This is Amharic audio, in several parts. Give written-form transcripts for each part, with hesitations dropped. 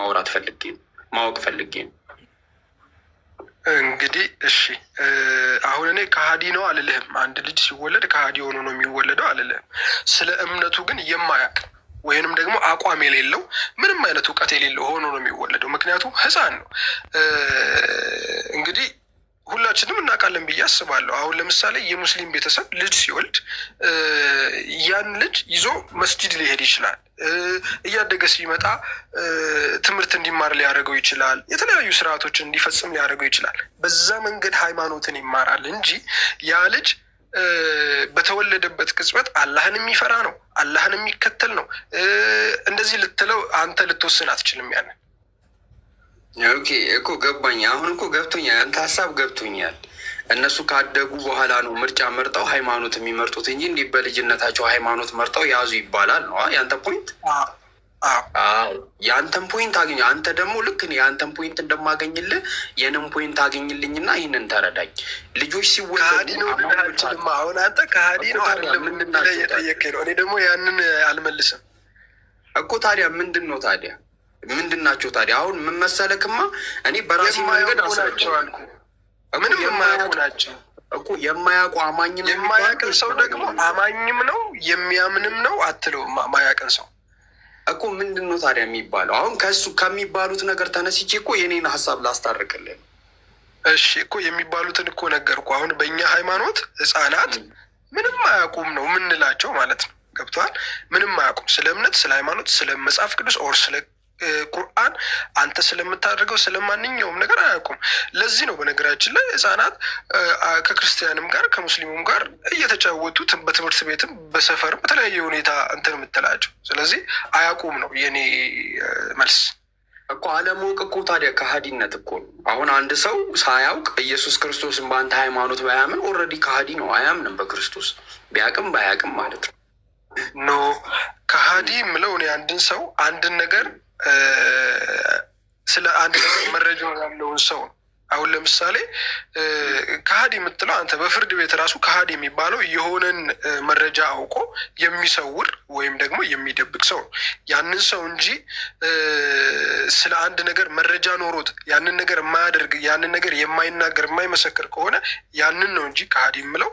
ማውራት ፈልጌ ነው፣ ማወቅ ፈልጌ ነው። እንግዲህ እሺ፣ አሁን እኔ ከሃዲ ነው አልልህም። አንድ ልጅ ሲወለድ ከሃዲ ሆኖ ነው የሚወለደው አልልህም። ስለ እምነቱ ግን የማያውቅ ወይንም ደግሞ አቋም የሌለው፣ ምንም አይነት እውቀት የሌለው ሆኖ ነው የሚወለደው። ምክንያቱም ሕፃን ነው። እንግዲህ ሁላችንም እናውቃለን ብዬ አስባለሁ። አሁን ለምሳሌ የሙስሊም ቤተሰብ ልጅ ሲወልድ ያን ልጅ ይዞ መስጂድ ሊሄድ ይችላል። እያደገ ሲመጣ ትምህርት እንዲማር ሊያደርገው ይችላል። የተለያዩ ስርዓቶችን እንዲፈጽም ሊያደርገው ይችላል። በዛ መንገድ ሃይማኖትን ይማራል እንጂ ያ ልጅ በተወለደበት ቅጽበት አላህን የሚፈራ ነው፣ አላህን የሚከተል ነው። እንደዚህ ልትለው አንተ ልትወስን አትችልም ያንን። Okay እኮ ገባኝ። አሁን እኮ ገብቶኛል። አንተ ሀሳብ ገብቶኛል። እነሱ ካደጉ በኋላ ነው ምርጫ መርጠው ሃይማኖት የሚመርጡት እንጂ እንዲህ በልጅነታቸው ሃይማኖት መርጠው ያዙ ይባላል ነው ያንተ point። አዎ፣ የአንተን point አግኝ። አንተ ደግሞ ልክ እኔ የአንተን point እንደማገኝልህ የኔን point አግኝልኝና ይህንን ተረዳኝ። ልጆች ሲወለዱ ከሃዲ ነው ልልህ አልችልም። አሁን አንተ ከሃዲ ነው አይደለም ምንድን ብለህ ናቸው ታዲያ? እየጠየቀኝ ነው። እኔ ደግሞ ያንን አልመልስም። እኮ ታዲያ ምንድን ነው ታዲያ ምንድን ናቸው ታዲያ? አሁን ምን መሰለክማ፣ እኔ በራሴ መንገድ የማያውቁ ናቸው አስረዳው አልኩህ። ምንም የማያውቁ ናቸው። እኮ የማያውቁ አማኝ ነው የሚባለው። የማያውቅን ሰው ደግሞ አማኝም ነው የሚያምንም ነው አትለውም። ማያውቅን ሰው እኮ ምንድን ነው ታዲያ የሚባለው? አሁን ከእሱ ከሚባሉት ነገር ተነስቼ እኮ የኔን ሀሳብ ላስታርቅልን። እሺ እኮ የሚባሉትን እኮ ነገርኩህ። አሁን በእኛ ሃይማኖት ህጻናት ምንም አያውቁም ነው የምንላቸው ማለት ነው። ገብቶሃል? ምንም አያውቁም ስለ እምነት፣ ስለ ሃይማኖት፣ ስለ መጽሐፍ ቅዱስ or ስለ ቁርአን፣ አንተ ስለምታደርገው ስለ ማንኛውም ነገር አያውቁም። ለዚህ ነው በነገራችን ላይ ህጻናት ከክርስቲያንም ጋር ከሙስሊሙም ጋር እየተጫወቱ በትምህርት ቤትም በሰፈርም በተለያየ ሁኔታ እንትን የምትላቸው። ስለዚህ አያውቁም ነው የኔ መልስ። እኮ አለማወቅ እኮ ታዲያ ከሃዲነት እኮ ነው። አሁን አንድ ሰው ሳያውቅ ኢየሱስ ክርስቶስን በአንተ ሃይማኖት ባያምን already ከሃዲ ነው። አያምንም በክርስቶስ፣ ቢያቅም ባያቅም ማለት ነው። No፣ ከሃዲ የምለው እኔ አንድን ሰው አንድን ነገር ስለ አንድ ነገር መረጃው ያለውን ሰው ነው። አሁን ለምሳሌ ከሃዲ የምትለው አንተ በፍርድ ቤት ራሱ ከሃዲ የሚባለው የሆነን መረጃ አውቆ የሚሰውር ወይም ደግሞ የሚደብቅ ሰው ነው። ያንን ሰው እንጂ ስለ አንድ ነገር መረጃ ኖሮት ያንን ነገር የማያደርግ፣ ያንን ነገር የማይናገር፣ የማይመሰክር ከሆነ ያንን ነው እንጂ ከሃዲ የምለው።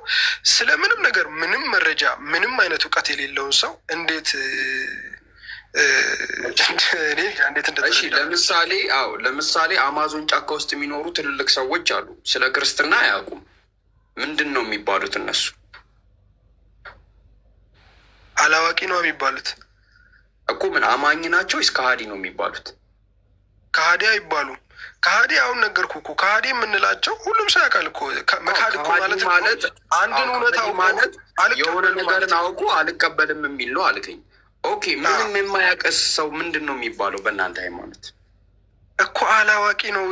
ስለ ምንም ነገር ምንም መረጃ ምንም አይነት እውቀት የሌለውን ሰው እንዴት እኔ እንዴት እሺ እንደተረዳ ለምሳሌ፣ አዎ፣ ለምሳሌ አማዞን ጫካ ውስጥ የሚኖሩ ትልልቅ ሰዎች አሉ። ስለ ክርስትና አያውቁም። ምንድን ነው የሚባሉት እነሱ? አላዋቂ ነው የሚባሉት። እኮ ምን አማኝ ናቸው ወይስ ከሃዲ ነው የሚባሉት? ከሃዲ አይባሉም። ከሃዲ አሁን ነገርኩህ እኮ፣ ከሃዲ የምንላቸው ሁሉም ሰው ያውቃል እኮ። መካድ እኮ ከሃዲ ማለት እኮ ማለት አንድን እውነት ከሃዲ አውቆ ማለት የሆነ አልቀበልም ማለት ነገርን ነው። አውቆ አልቀበልም የሚል ነው አልከኝ። Okay፣ ምንም የማያውቅስ ሰው ምንድን ነው የሚባለው በእናንተ ሃይማኖት? እኮ አላዋቂ ነው።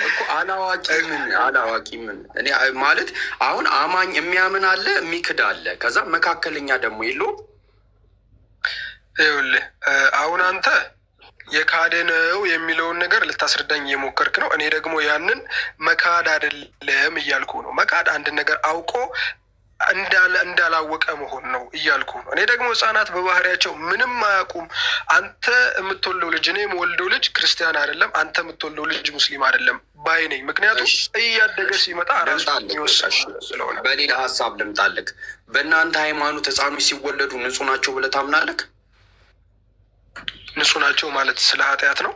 እኮ አላዋቂ ምን፣ አላዋቂ ምን? እኔ ማለት አሁን አማኝ የሚያምን አለ፣ የሚክድ አለ። ከዛ መካከለኛ ደግሞ የለውም። ይኸውልህ፣ አሁን አንተ የካደ ነው የሚለውን ነገር ልታስረዳኝ እየሞከርክ ነው። እኔ ደግሞ ያንን መካድ አይደለም እያልኩ ነው። መካድ አንድን ነገር አውቆ እንዳላወቀ መሆን ነው እያልኩ ነው። እኔ ደግሞ ህጻናት በባህሪያቸው ምንም አያውቁም። አንተ የምትወልደው ልጅ፣ እኔ የምወልደው ልጅ ክርስቲያን አይደለም፣ አንተ የምትወልደው ልጅ ሙስሊም አይደለም ባይ ነኝ። ምክንያቱም እያደገ ሲመጣ ራሱ ልምጣልህ የሚወስነው ስለሆነ። በሌላ ሀሳብ ልምጣልህ። በእናንተ ሃይማኖት ህፃኖች ሲወለዱ ንጹህ ናቸው ብለህ ታምናለህ? ንጹህ ናቸው ማለት ስለ ኃጢአት ነው?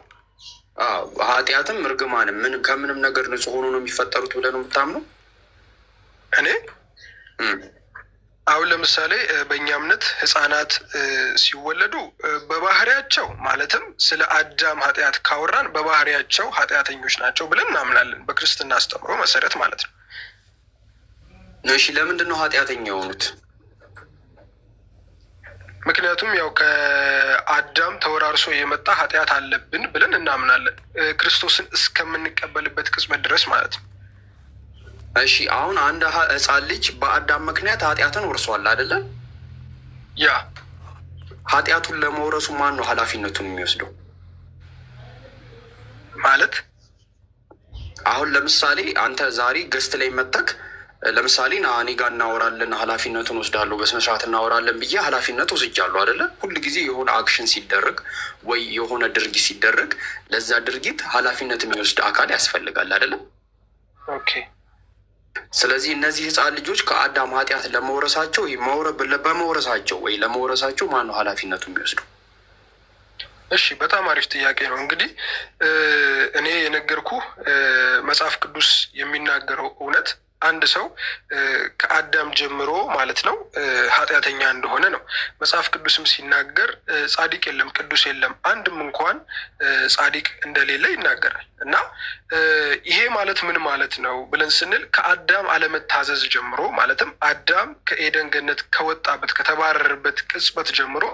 አዎ፣ ኃጢአትም እርግማንም ምን ከምንም ነገር ንጹህ ሆኖ ነው የሚፈጠሩት ብለህ ነው የምታምነው? እኔ አሁን ለምሳሌ በእኛ እምነት ህጻናት ሲወለዱ በባህሪያቸው፣ ማለትም ስለ አዳም ኃጢአት ካወራን፣ በባህሪያቸው ኃጢአተኞች ናቸው ብለን እናምናለን። በክርስትና አስተምሮ መሰረት ማለት ነው። እሺ፣ ለምንድን ነው ኃጢአተኛ የሆኑት? ምክንያቱም ያው ከአዳም ተወራርሶ የመጣ ኃጢአት አለብን ብለን እናምናለን። ክርስቶስን እስከምንቀበልበት ቅጽበት ድረስ ማለት ነው። እሺ፣ አሁን አንድ ህፃን ልጅ በአዳም ምክንያት ኃጢአትን ወርሷል አይደለ? ያ። ኃጢአቱን ለመውረሱ ማን ነው ኃላፊነቱን የሚወስደው? ማለት? አሁን ለምሳሌ አንተ ዛሬ guest ላይ መተክ ለምሳሌ ና እኔ ጋር እናወራለን፣ ኃላፊነቱን ወስዳለሁ፣ በስነ ስርዓት እናወራለን ብዬ ኃላፊነት ወስጃለሁ አይደለ? ሁል ጊዜ የሆነ action ሲደረግ ወይ የሆነ ድርጊት ሲደረግ ለዛ ድርጊት ኃላፊነት የሚወስድ አካል ያስፈልጋል አይደለም? Okay። ስለዚህ እነዚህ ህፃን ልጆች ከአዳም ኃጢአት ለመውረሳቸው በመውረሳቸው ወይ ለመውረሳቸው ማን ነው ኃላፊነቱ የሚወስደው? እሺ፣ በጣም አሪፍ ጥያቄ ነው። እንግዲህ እኔ የነገርኩህ መጽሐፍ ቅዱስ የሚናገረው እውነት አንድ ሰው ከአዳም ጀምሮ ማለት ነው ኃጢአተኛ እንደሆነ ነው። መጽሐፍ ቅዱስም ሲናገር ጻድቅ የለም፣ ቅዱስ የለም፣ አንድም እንኳን ጻድቅ እንደሌለ ይናገራል። እና ይሄ ማለት ምን ማለት ነው ብለን ስንል ከአዳም አለመታዘዝ ጀምሮ፣ ማለትም አዳም ከኤደን ገነት ከወጣበት ከተባረረበት ቅጽበት ጀምሮ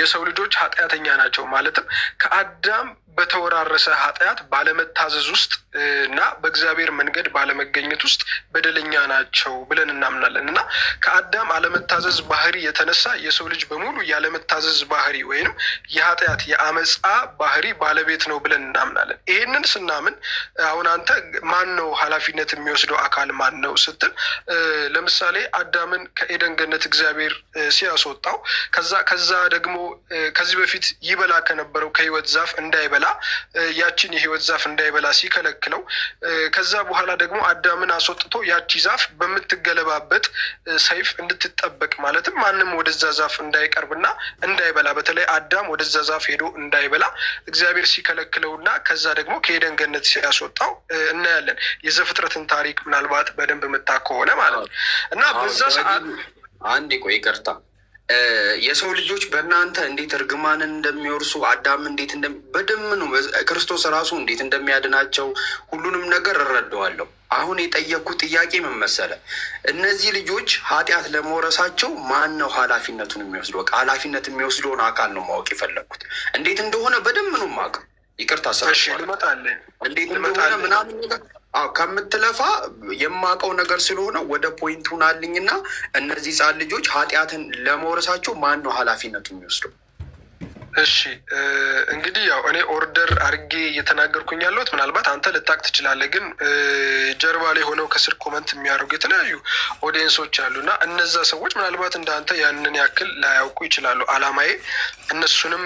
የሰው ልጆች ኃጢአተኛ ናቸው። ማለትም ከአዳም በተወራረሰ ኃጢአት ባለመታዘዝ ውስጥ እና በእግዚአብሔር መንገድ ባለመገኘት ውስጥ በደለኛ ናቸው ብለን እናምናለን። እና ከአዳም አለመታዘዝ ባህሪ የተነሳ የሰው ልጅ በሙሉ ያለመታዘዝ ባህሪ ወይንም የኃጢአት የአመፃ ባህሪ ባለቤት ነው ብለን እናምናለን። ይሄንን ስናምን አሁን አንተ ማን ነው ኃላፊነት የሚወስደው አካል ማን ነው ስትል፣ ለምሳሌ አዳምን ከኤደን ገነት እግዚአብሔር ሲያስወጣው ከዛ ደግሞ ከዚህ በፊት ይበላ ከነበረው ከሕይወት ዛፍ እንዳይበላ፣ ያችን የሕይወት ዛፍ እንዳይበላ ሲከለክለው፣ ከዛ በኋላ ደግሞ አዳምን አስወጥቶ ያቺ ዛፍ በምትገለባበጥ ሰይፍ እንድትጠበቅ፣ ማለትም ማንም ወደዛ ዛፍ እንዳይቀርብና እንዳይበላ፣ በተለይ አዳም ወደዛ ዛፍ ሄዶ እንዳይበላ እግዚአብሔር ሲከለክለውና ከዛ ደግሞ ከኤደን ገነት ሲያስወጣው እናያለን። የዘፍጥረትን ታሪክ ምናልባት በደንብ የምታውቅ ከሆነ ማለት ነው። እና በዛ ሰዓት አንዴ ቆይ፣ ይቅርታ። የሰው ልጆች በእናንተ እንዴት እርግማንን እንደሚወርሱ፣ አዳም እንዴት በደም ነው፣ ክርስቶስ ራሱ እንዴት እንደሚያድናቸው ሁሉንም ነገር እረዳዋለሁ። አሁን የጠየቅኩት ጥያቄ ምን መሰለህ? እነዚህ ልጆች ኃጢአት ለመውረሳቸው ማን ነው ኃላፊነቱን የሚወስደው? በቃ ኃላፊነት የሚወስደውን አካል ነው ማወቅ የፈለግኩት። እንዴት እንደሆነ በደንብ ነው የማውቀው። ይቅርታ እሺ፣ ልመጣልህ። እንዴት እንደሆነ ምናምን ነገር አዎ ከምትለፋ የማውቀው ነገር ስለሆነ ወደ point ኡ ናልኝና እነዚህ ህፃን ልጆች ኃጢአትን ለመውረሳቸው ማን ነው ኃላፊነቱ የሚወስደው? እሺ፣ እንግዲህ ያው እኔ order አድርጌ እየተናገርኩኝ ያለሁት ምናልባት አንተ ልታቅ ትችላለህ፣ ግን ጀርባ ላይ ሆነው ከስር comment የሚያደርጉ የተለያዩ audience ኦች አሉ እና እነዛ ሰዎች ምናልባት እንደ አንተ ያንን ያክል ላያውቁ ይችላሉ። አላማዬ እነሱንም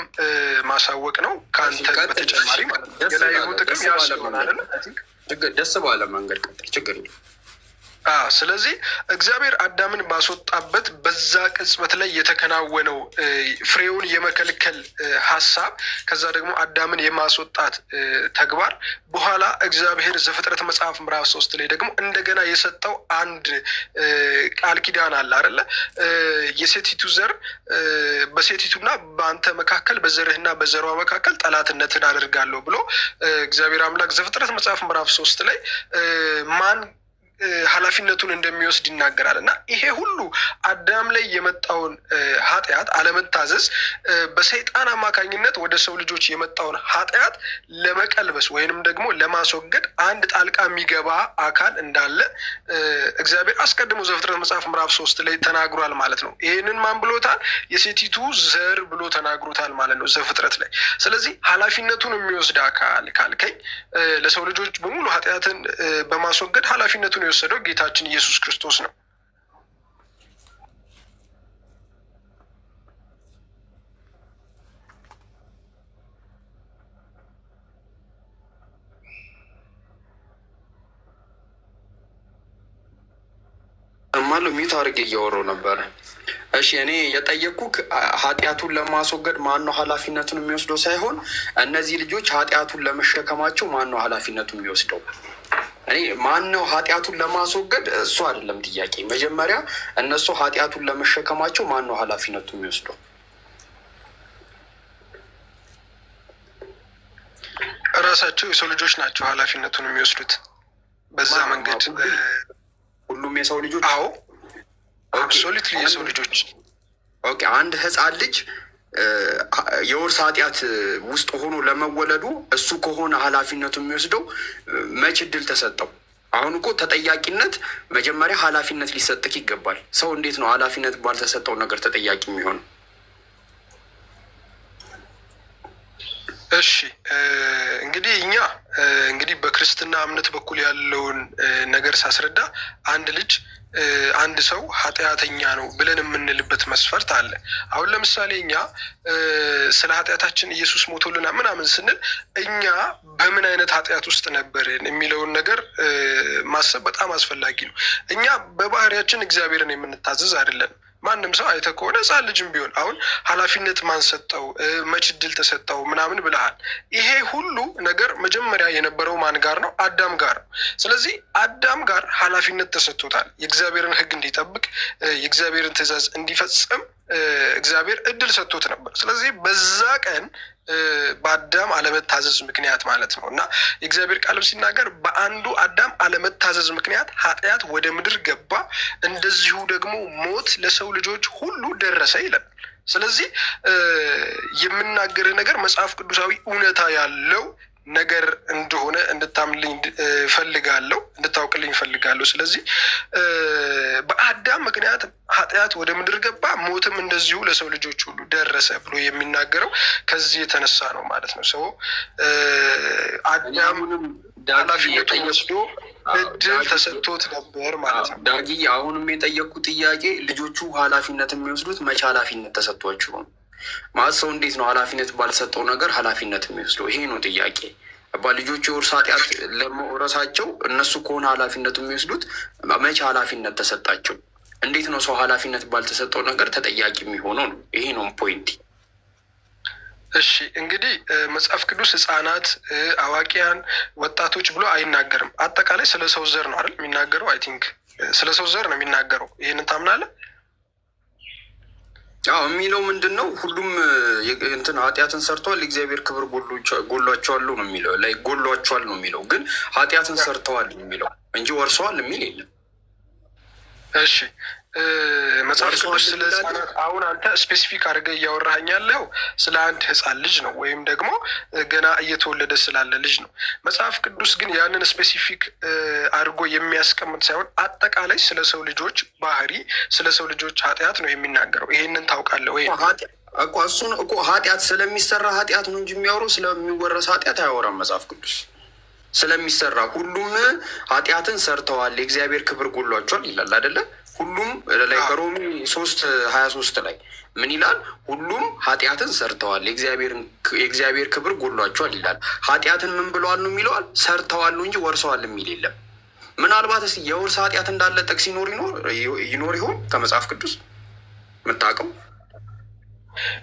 ማሳወቅ ነው፣ ከአንተ በተጨማሪ ማለት ነው። የ live ጥቅም ያ ስለሆነ አይደለ? ደስ ባለ መንገድ ቀጥል፣ ችግር የለም። ስለዚህ እግዚአብሔር አዳምን ባስወጣበት በዛ ቅጽበት ላይ የተከናወነው ፍሬውን የመከልከል ሀሳብ፣ ከዛ ደግሞ አዳምን የማስወጣት ተግባር፣ በኋላ እግዚአብሔር ዘፍጥረት መጽሐፍ ምዕራፍ 3 ላይ ደግሞ እንደገና የሰጠው አንድ ቃል ኪዳን አለ አይደለ? የሴቲቱ ዘር፣ በሴቲቱና በአንተ መካከል፣ በዘርህና በዘሯ መካከል ጠላትነትን አደርጋለሁ ብሎ እግዚአብሔር አምላክ ዘፍጥረት መጽሐፍ ምዕራፍ 3 ላይ ማን ኃላፊነቱን እንደሚወስድ ይናገራል። እና ይሄ ሁሉ አዳም ላይ የመጣውን ኃጢአት፣ አለመታዘዝ፣ በሰይጣን አማካኝነት ወደ ሰው ልጆች የመጣውን ኃጢአት ለመቀልበስ ወይንም ደግሞ ለማስወገድ አንድ ጣልቃ የሚገባ አካል እንዳለ እግዚአብሔር አስቀድሞ ዘፍጥረት መጽሐፍ ምዕራፍ 3 ላይ ተናግሯል ማለት ነው። ይህንን ማን ብሎታል? የሴቲቱ ዘር ብሎ ተናግሮታል ማለት ነው ዘፍጥረት ላይ። ስለዚህ ኃላፊነቱን የሚወስድ አካል ካልከኝ ለሰው ልጆች በሙሉ ኃጢአትን በማስወገድ ኃላፊነቱን የወሰደው ጌታችን ኢየሱስ ክርስቶስ ነው። ማለው mute አድርጌ እያወራሁ ነበረ። እሺ፣ እኔ የጠየቅኩህ ኃጢአቱን ለማስወገድ ማን ነው ኃላፊነቱን የሚወስደው ሳይሆን እነዚህ ልጆች ኃጢአቱን ለመሸከማቸው ማን ነው ኃላፊነቱን የሚወስደው? እኔ ማን ነው ኃጢአቱን ለማስወገድ እሱ አይደለም ጥያቄ። መጀመሪያ እነሱ ኃጢአቱን ለመሸከማቸው ማን ነው ኃላፊነቱን የሚወስደው? እራሳቸው የሰው ልጆች ናቸው ኃላፊነቱን የሚወስዱት በዛ መንገድ። ሁሉም የሰው ልጆች? አዎ፣ absolutely የሰው ልጆች። Okay፣ አንድ ህፃን ልጅ የውርስ ኃጢአት ውስጥ ሆኖ ለመወለዱ እሱ ከሆነ ኃላፊነቱ የሚወስደው መች እድል ተሰጠው? አሁን እኮ ተጠያቂነት መጀመሪያ ኃላፊነት ሊሰጥክ ይገባል። ሰው እንዴት ነው ኃላፊነት ባልተሰጠው ነገር ተጠያቂ የሚሆነው? እሺ፣ እንግዲህ እኛ እንግዲህ በክርስትና እምነት በኩል ያለውን ነገር ሳስረዳ አንድ ልጅ አንድ ሰው ኃጢአተኛ ነው ብለን የምንልበት መስፈርት አለ። አሁን ለምሳሌ እኛ ስለ ኃጢአታችን ኢየሱስ ሞቶልናል ምናምን ስንል እኛ በምን አይነት ኃጢአት ውስጥ ነበርን የሚለውን ነገር ማሰብ በጣም አስፈላጊ ነው። እኛ በባህሪያችን እግዚአብሔርን የምንታዘዝ አይደለንም። ማንም ሰው አይተህ ከሆነ ሕፃን ልጅም ቢሆን አሁን ኃላፊነት ማን ሰጠው፣ መች እድል ተሰጠው ምናምን ብለሃል። ይሄ ሁሉ ነገር መጀመሪያ የነበረው ማን ጋር ነው? አዳም ጋር ነው። ስለዚህ አዳም ጋር ኃላፊነት ተሰጥቶታል። የእግዚአብሔርን ሕግ እንዲጠብቅ፣ የእግዚአብሔርን ትእዛዝ እንዲፈጽም እግዚአብሔር እድል ሰጥቶት ነበር። ስለዚህ በዛ ቀን በአዳም አለመታዘዝ ምክንያት ማለት ነው እና የእግዚአብሔር ቃልም ሲናገር በአንዱ አዳም አለመታዘዝ ምክንያት ኃጢአት ወደ ምድር ገባ፣ እንደዚሁ ደግሞ ሞት ለሰው ልጆች ሁሉ ደረሰ ይላል። ስለዚህ የምናገርህ ነገር መጽሐፍ ቅዱሳዊ እውነታ ያለው ነገር እንደሆነ እንድታምንልኝ እፈልጋለሁ፣ እንድታውቅልኝ እፈልጋለሁ። ስለዚህ በአዳም ምክንያት ኃጢአት ወደ ምድር ገባ፣ ሞትም እንደዚሁ ለሰው ልጆች ሁሉ ደረሰ ብሎ የሚናገረው ከዚህ የተነሳ ነው ማለት ነው። ሰው አዳም ኃላፊነቱን ወስዶ እድል ተሰጥቶት ነበር ማለት ነው። ዳጊ፣ አሁንም የጠየቅኩት ጥያቄ ልጆቹ ኃላፊነት የሚወስዱት መቼ ኃላፊነት ተሰጥቷቸው ነው? ማለት ሰው እንዴት ነው ኃላፊነት ባልሰጠው ነገር ኃላፊነት የሚወስደው? ይሄ ነው ጥያቄ። አባ ልጆቹ የውርስ ኃጢአት ለመውረሳቸው እነሱ ከሆነ ኃላፊነቱ የሚወስዱት መቼ ኃላፊነት ተሰጣቸው? እንዴት ነው ሰው ኃላፊነት ባልተሰጠው ነገር ተጠያቂ የሚሆነው ነው? ይሄ ነው point። እሺ፣ እንግዲህ መጽሐፍ ቅዱስ ሕፃናት፣ አዋቂያን፣ ወጣቶች ብሎ አይናገርም። አጠቃላይ ስለ ሰው ዘር ነው አይደል የሚናገረው? I think ስለ ሰው ዘር ነው የሚናገረው። ይህንን ታምናለህ? አዎ፣ የሚለው ምንድን ነው? ሁሉም እንትን ኃጢአትን ሰርተዋል፣ እግዚአብሔር ክብር ጎሏቸዋል ነው የሚለው፣ ላይ ጎሏቸዋል ነው የሚለው። ግን ኃጢአትን ሰርተዋል ነው የሚለው እንጂ ወርሰዋል የሚል የለም። እሺ፣ መጽሐፍ ቅዱስ ስለ ህጻናት፣ አሁን አንተ specific አድርገህ እያወራኸኝ ያለው ስለ አንድ ህፃን ልጅ ነው ወይም ደግሞ ገና እየተወለደ ስላለ ልጅ ነው። መጽሐፍ ቅዱስ ግን ያንን specific አድርጎ የሚያስቀምጥ ሳይሆን አጠቃላይ ስለ ሰው ልጆች ባህሪ፣ ስለ ሰው ልጆች ኃጢአት ነው የሚናገረው። ይሄንን ታውቃለህ ወይ? እኮ እሱን እኮ ኃጢአት ስለሚሰራ ኃጢአት ነው እንጂ የሚያወራው ስለሚወረስ ኃጢአት አያወራም መጽሐፍ ቅዱስ። ስለሚሰራ ሁሉም ኃጢአትን ሰርተዋል፣ የእግዚአብሔር ክብር ጎሏቸዋል ይላል አይደለ? ሁሉም ላይ ከሮሜ 3:23 ላይ ምን ይላል? ሁሉም ኃጢአትን ሰርተዋል፣ የእግዚአብሔር ክብር ጎሏቸዋል ይላል። ኃጢአትን ምን ብለዋል ነው የሚለዋል? ሰርተዋል ነው እንጂ ወርሰዋል የሚል የለም። ምናልባት እስኪ የውርስ ኃጢአት እንዳለ ጥቅስ ይኖር ይሆን ከመጽሐፍ ቅዱስ የምታውቀው?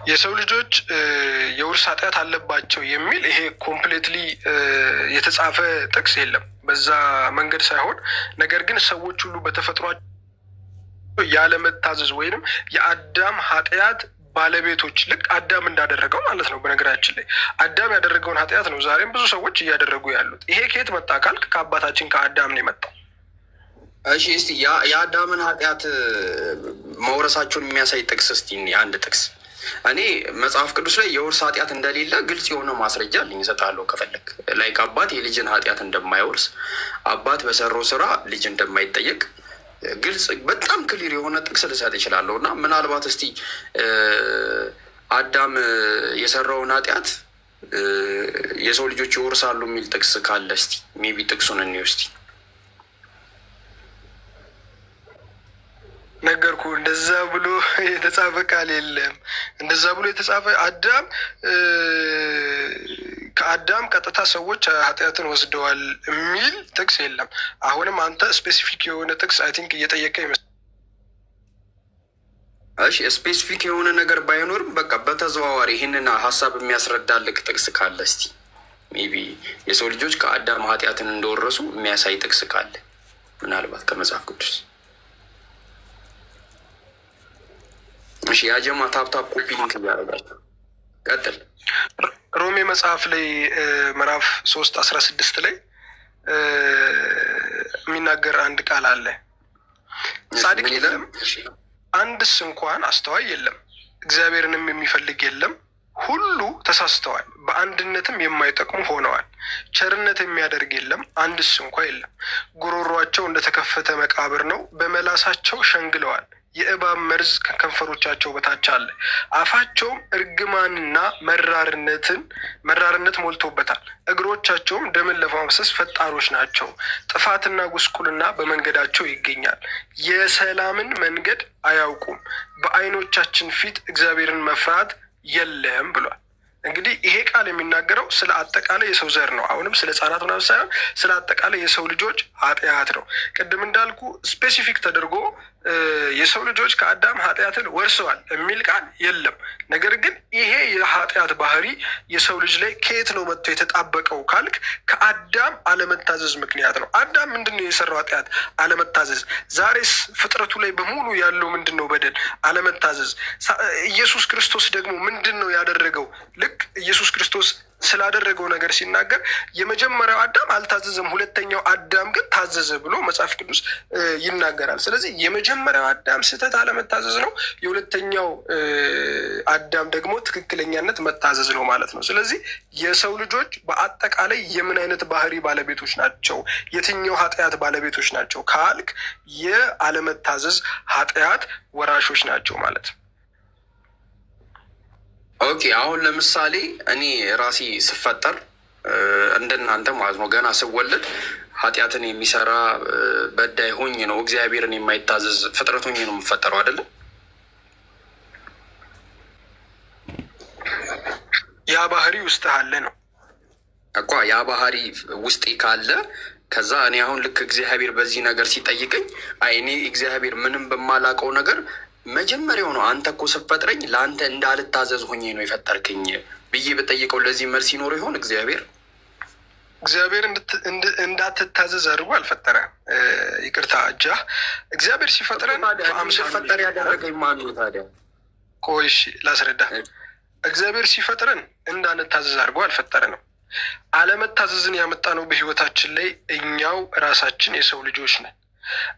የሰው ልጆች የውርስ ኃጢአት አለባቸው የሚል ይሄ completely የተጻፈ ጥቅስ የለም። በዛ መንገድ ሳይሆን ነገር ግን ሰዎች ሁሉ በተፈጥሯቸው ያለመታዘዝ ወይንም የአዳም ኃጢአት ባለቤቶች፣ ልክ አዳም እንዳደረገው ማለት ነው። በነገራችን ላይ አዳም ያደረገውን ኃጢአት ነው ዛሬም ብዙ ሰዎች እያደረጉ ያሉት። ይሄ ከየት መጣ ካልክ ከአባታችን ከአዳም ነው የመጣው። እሺ፣ እስቲ የአዳምን ኃጢአት መውረሳቸውን የሚያሳይ ጥቅስ እስቲ አንድ ጥቅስ። እኔ መጽሐፍ ቅዱስ ላይ የውርስ ኃጢአት እንደሌለ ግልጽ የሆነ ማስረጃ አለኝ፣ እሰጥሃለሁ ከፈለግ። Like አባት የልጅን ኃጢአት እንደማይወርስ፣ አባት በሰራው ስራ ልጅ እንደማይጠየቅ ግልጽ፣ በጣም clear የሆነ ጥቅስ ልሰጥ እችላለሁ። እና ምናልባት እስቲ አዳም የሰራውን ኃጢአት የሰው ልጆች ይወርሳሉ የሚል ጥቅስ ካለ እስቲ maybe ጥቅሱን እንየው እስቲ። ነገርኩ። እንደዛ ብሎ የተጻፈ ቃል የለም። እንደዛ ብሎ የተጻፈ አዳም ከአዳም ቀጥታ ሰዎች ኃጢአትን ወስደዋል የሚል ጥቅስ የለም። አሁንም አንተ specific የሆነ ጥቅስ I think እየጠየቀ ይመስላል። እሺ፣ specific የሆነ ነገር ባይኖርም በቃ በተዘዋዋሪ ይህንን ሀሳብ የሚያስረዳልክ ጥቅስ ካለ እስቲ፣ maybe የሰው ልጆች ከአዳም ኃጢአትን እንደወረሱ የሚያሳይ ጥቅስ ካለ ምናልባት ከመጽሐፍ ቅዱስ። እሺ ያጀማ፣ tap tap copy link እያደረጋችሁ ቀጥል። ሮሜ መጽሐፍ ላይ ምዕራፍ 3:16 ላይ የሚናገር አንድ ቃል አለ። ጻድቅ የለም፣ አንድስ እንኳን አስተዋይ የለም፣ እግዚአብሔርንም የሚፈልግ የለም። ሁሉ ተሳስተዋል፣ በአንድነትም የማይጠቅሙ ሆነዋል። ቸርነት የሚያደርግ የለም፣ አንድስ እንኳ የለም። ጉሮሯቸው እንደተከፈተ መቃብር ነው፣ በመላሳቸው ሸንግለዋል። የእባብ መርዝ ከከንፈሮቻቸው በታች አለ። አፋቸውም እርግማንና መራርነት ሞልቶበታል። እግሮቻቸውም ደምን ለማፍሰስ ፈጣኖች ናቸው። ጥፋትና ጉስቁልና በመንገዳቸው ይገኛል። የሰላምን መንገድ አያውቁም። በዓይኖቻችን ፊት እግዚአብሔርን መፍራት የለም ብሏል። እንግዲህ ይሄ ቃል የሚናገረው ስለ አጠቃላይ የሰው ዘር ነው። አሁንም ስለ ሕጻናት ምናምን ሳይሆን ስለ አጠቃላይ የሰው ልጆች ኃጢአት ነው። ቅድም እንዳልኩ specific ተደርጎ የሰው ልጆች ከአዳም ኃጢአትን ወርሰዋል የሚል ቃል የለም። ነገር ግን ይሄ የኃጢአት ባህሪ የሰው ልጅ ላይ ከየት ነው መጥቶ የተጣበቀው ካልክ ከአዳም አለመታዘዝ ምክንያት ነው። አዳም ምንድን ነው የሰራው ኃጢአት? አለመታዘዝ። ዛሬስ ፍጥረቱ ላይ በሙሉ ያለው ምንድን ነው በደል? አለመታዘዝ። ኢየሱስ ክርስቶስ ደግሞ ምንድን ነው ያደረገው? ልክ ኢየሱስ ክርስቶስ ስላደረገው ነገር ሲናገር የመጀመሪያው አዳም አልታዘዘም፣ ሁለተኛው አዳም ግን ታዘዘ ብሎ መጽሐፍ ቅዱስ ይናገራል። ስለዚህ የመጀመሪያው አዳም ስህተት አለመታዘዝ ነው። የሁለተኛው አዳም ደግሞ ትክክለኛነት መታዘዝ ነው ማለት ነው። ስለዚህ የሰው ልጆች በአጠቃላይ የምን አይነት ባህሪ ባለቤቶች ናቸው? የትኛው ኃጢአት ባለቤቶች ናቸው ካልክ የአለመታዘዝ ኃጢአት ወራሾች ናቸው ማለት ነው። Okay፣ አሁን ለምሳሌ እኔ ራሴ ስፈጠር እንደናንተ ማለት ነው፣ ገና ስወለድ ኃጢአትን የሚሰራ በዳይ ሆኜ ነው፣ እግዚአብሔርን የማይታዘዝ ፍጥረት ሆኜ ነው የምፈጠረው አይደለም? ያ ባህሪ ውስጥ አለ ነው እኮ። ያ ባህሪ ውስጤ ካለ ከዛ እኔ አሁን ልክ እግዚአብሔር በዚህ ነገር ሲጠይቀኝ፣ አይ እኔ እግዚአብሔር ምንም በማላውቀው ነገር መጀመሪያው ነው አንተ እኮ ስትፈጥረኝ ለአንተ እንዳልታዘዝ ሆኜ ነው የፈጠርክኝ ብዬ ብጠይቀው ለዚህ መልስ ይኖረው ይሆን እግዚአብሔር? እግዚአብሔር እንዳትታዘዝ አድርጎ አልፈጠረም። ይቅርታ እጃ እግዚአብሔር ሲፈጥረን ፈጠር ያደረገኝ ማነው ታዲያ? ቆይ እሺ ላስረዳ። እግዚአብሔር ሲፈጥረን እንዳንታዘዝ አድርጎ አልፈጠረንም። አለመታዘዝን ያመጣነው በህይወታችን ላይ እኛው ራሳችን የሰው ልጆች ነን።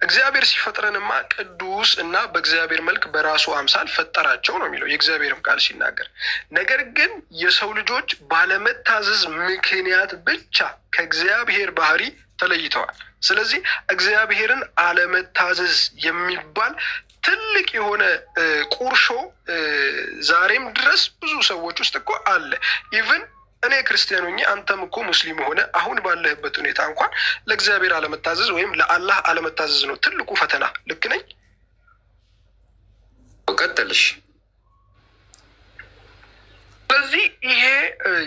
እግዚአብሔር ሲፈጥረንማ ቅዱስ እና በእግዚአብሔር መልክ በራሱ አምሳል ፈጠራቸው ነው የሚለው የእግዚአብሔርም ቃል ሲናገር። ነገር ግን የሰው ልጆች ባለመታዘዝ ምክንያት ብቻ ከእግዚአብሔር ባህሪ ተለይተዋል። ስለዚህ እግዚአብሔርን አለመታዘዝ የሚባል ትልቅ የሆነ ቁርሾ ዛሬም ድረስ ብዙ ሰዎች ውስጥ እኮ አለ። Even እኔ ክርስቲያን ሆኜ አንተም እኮ ሙስሊም ሆነ አሁን ባለህበት ሁኔታ እንኳን ለእግዚአብሔር አለመታዘዝ ወይም ለአላህ አለመታዘዝ ነው ትልቁ ፈተና። ልክ ነኝ? ቀጥልሽ። ስለዚህ ይሄ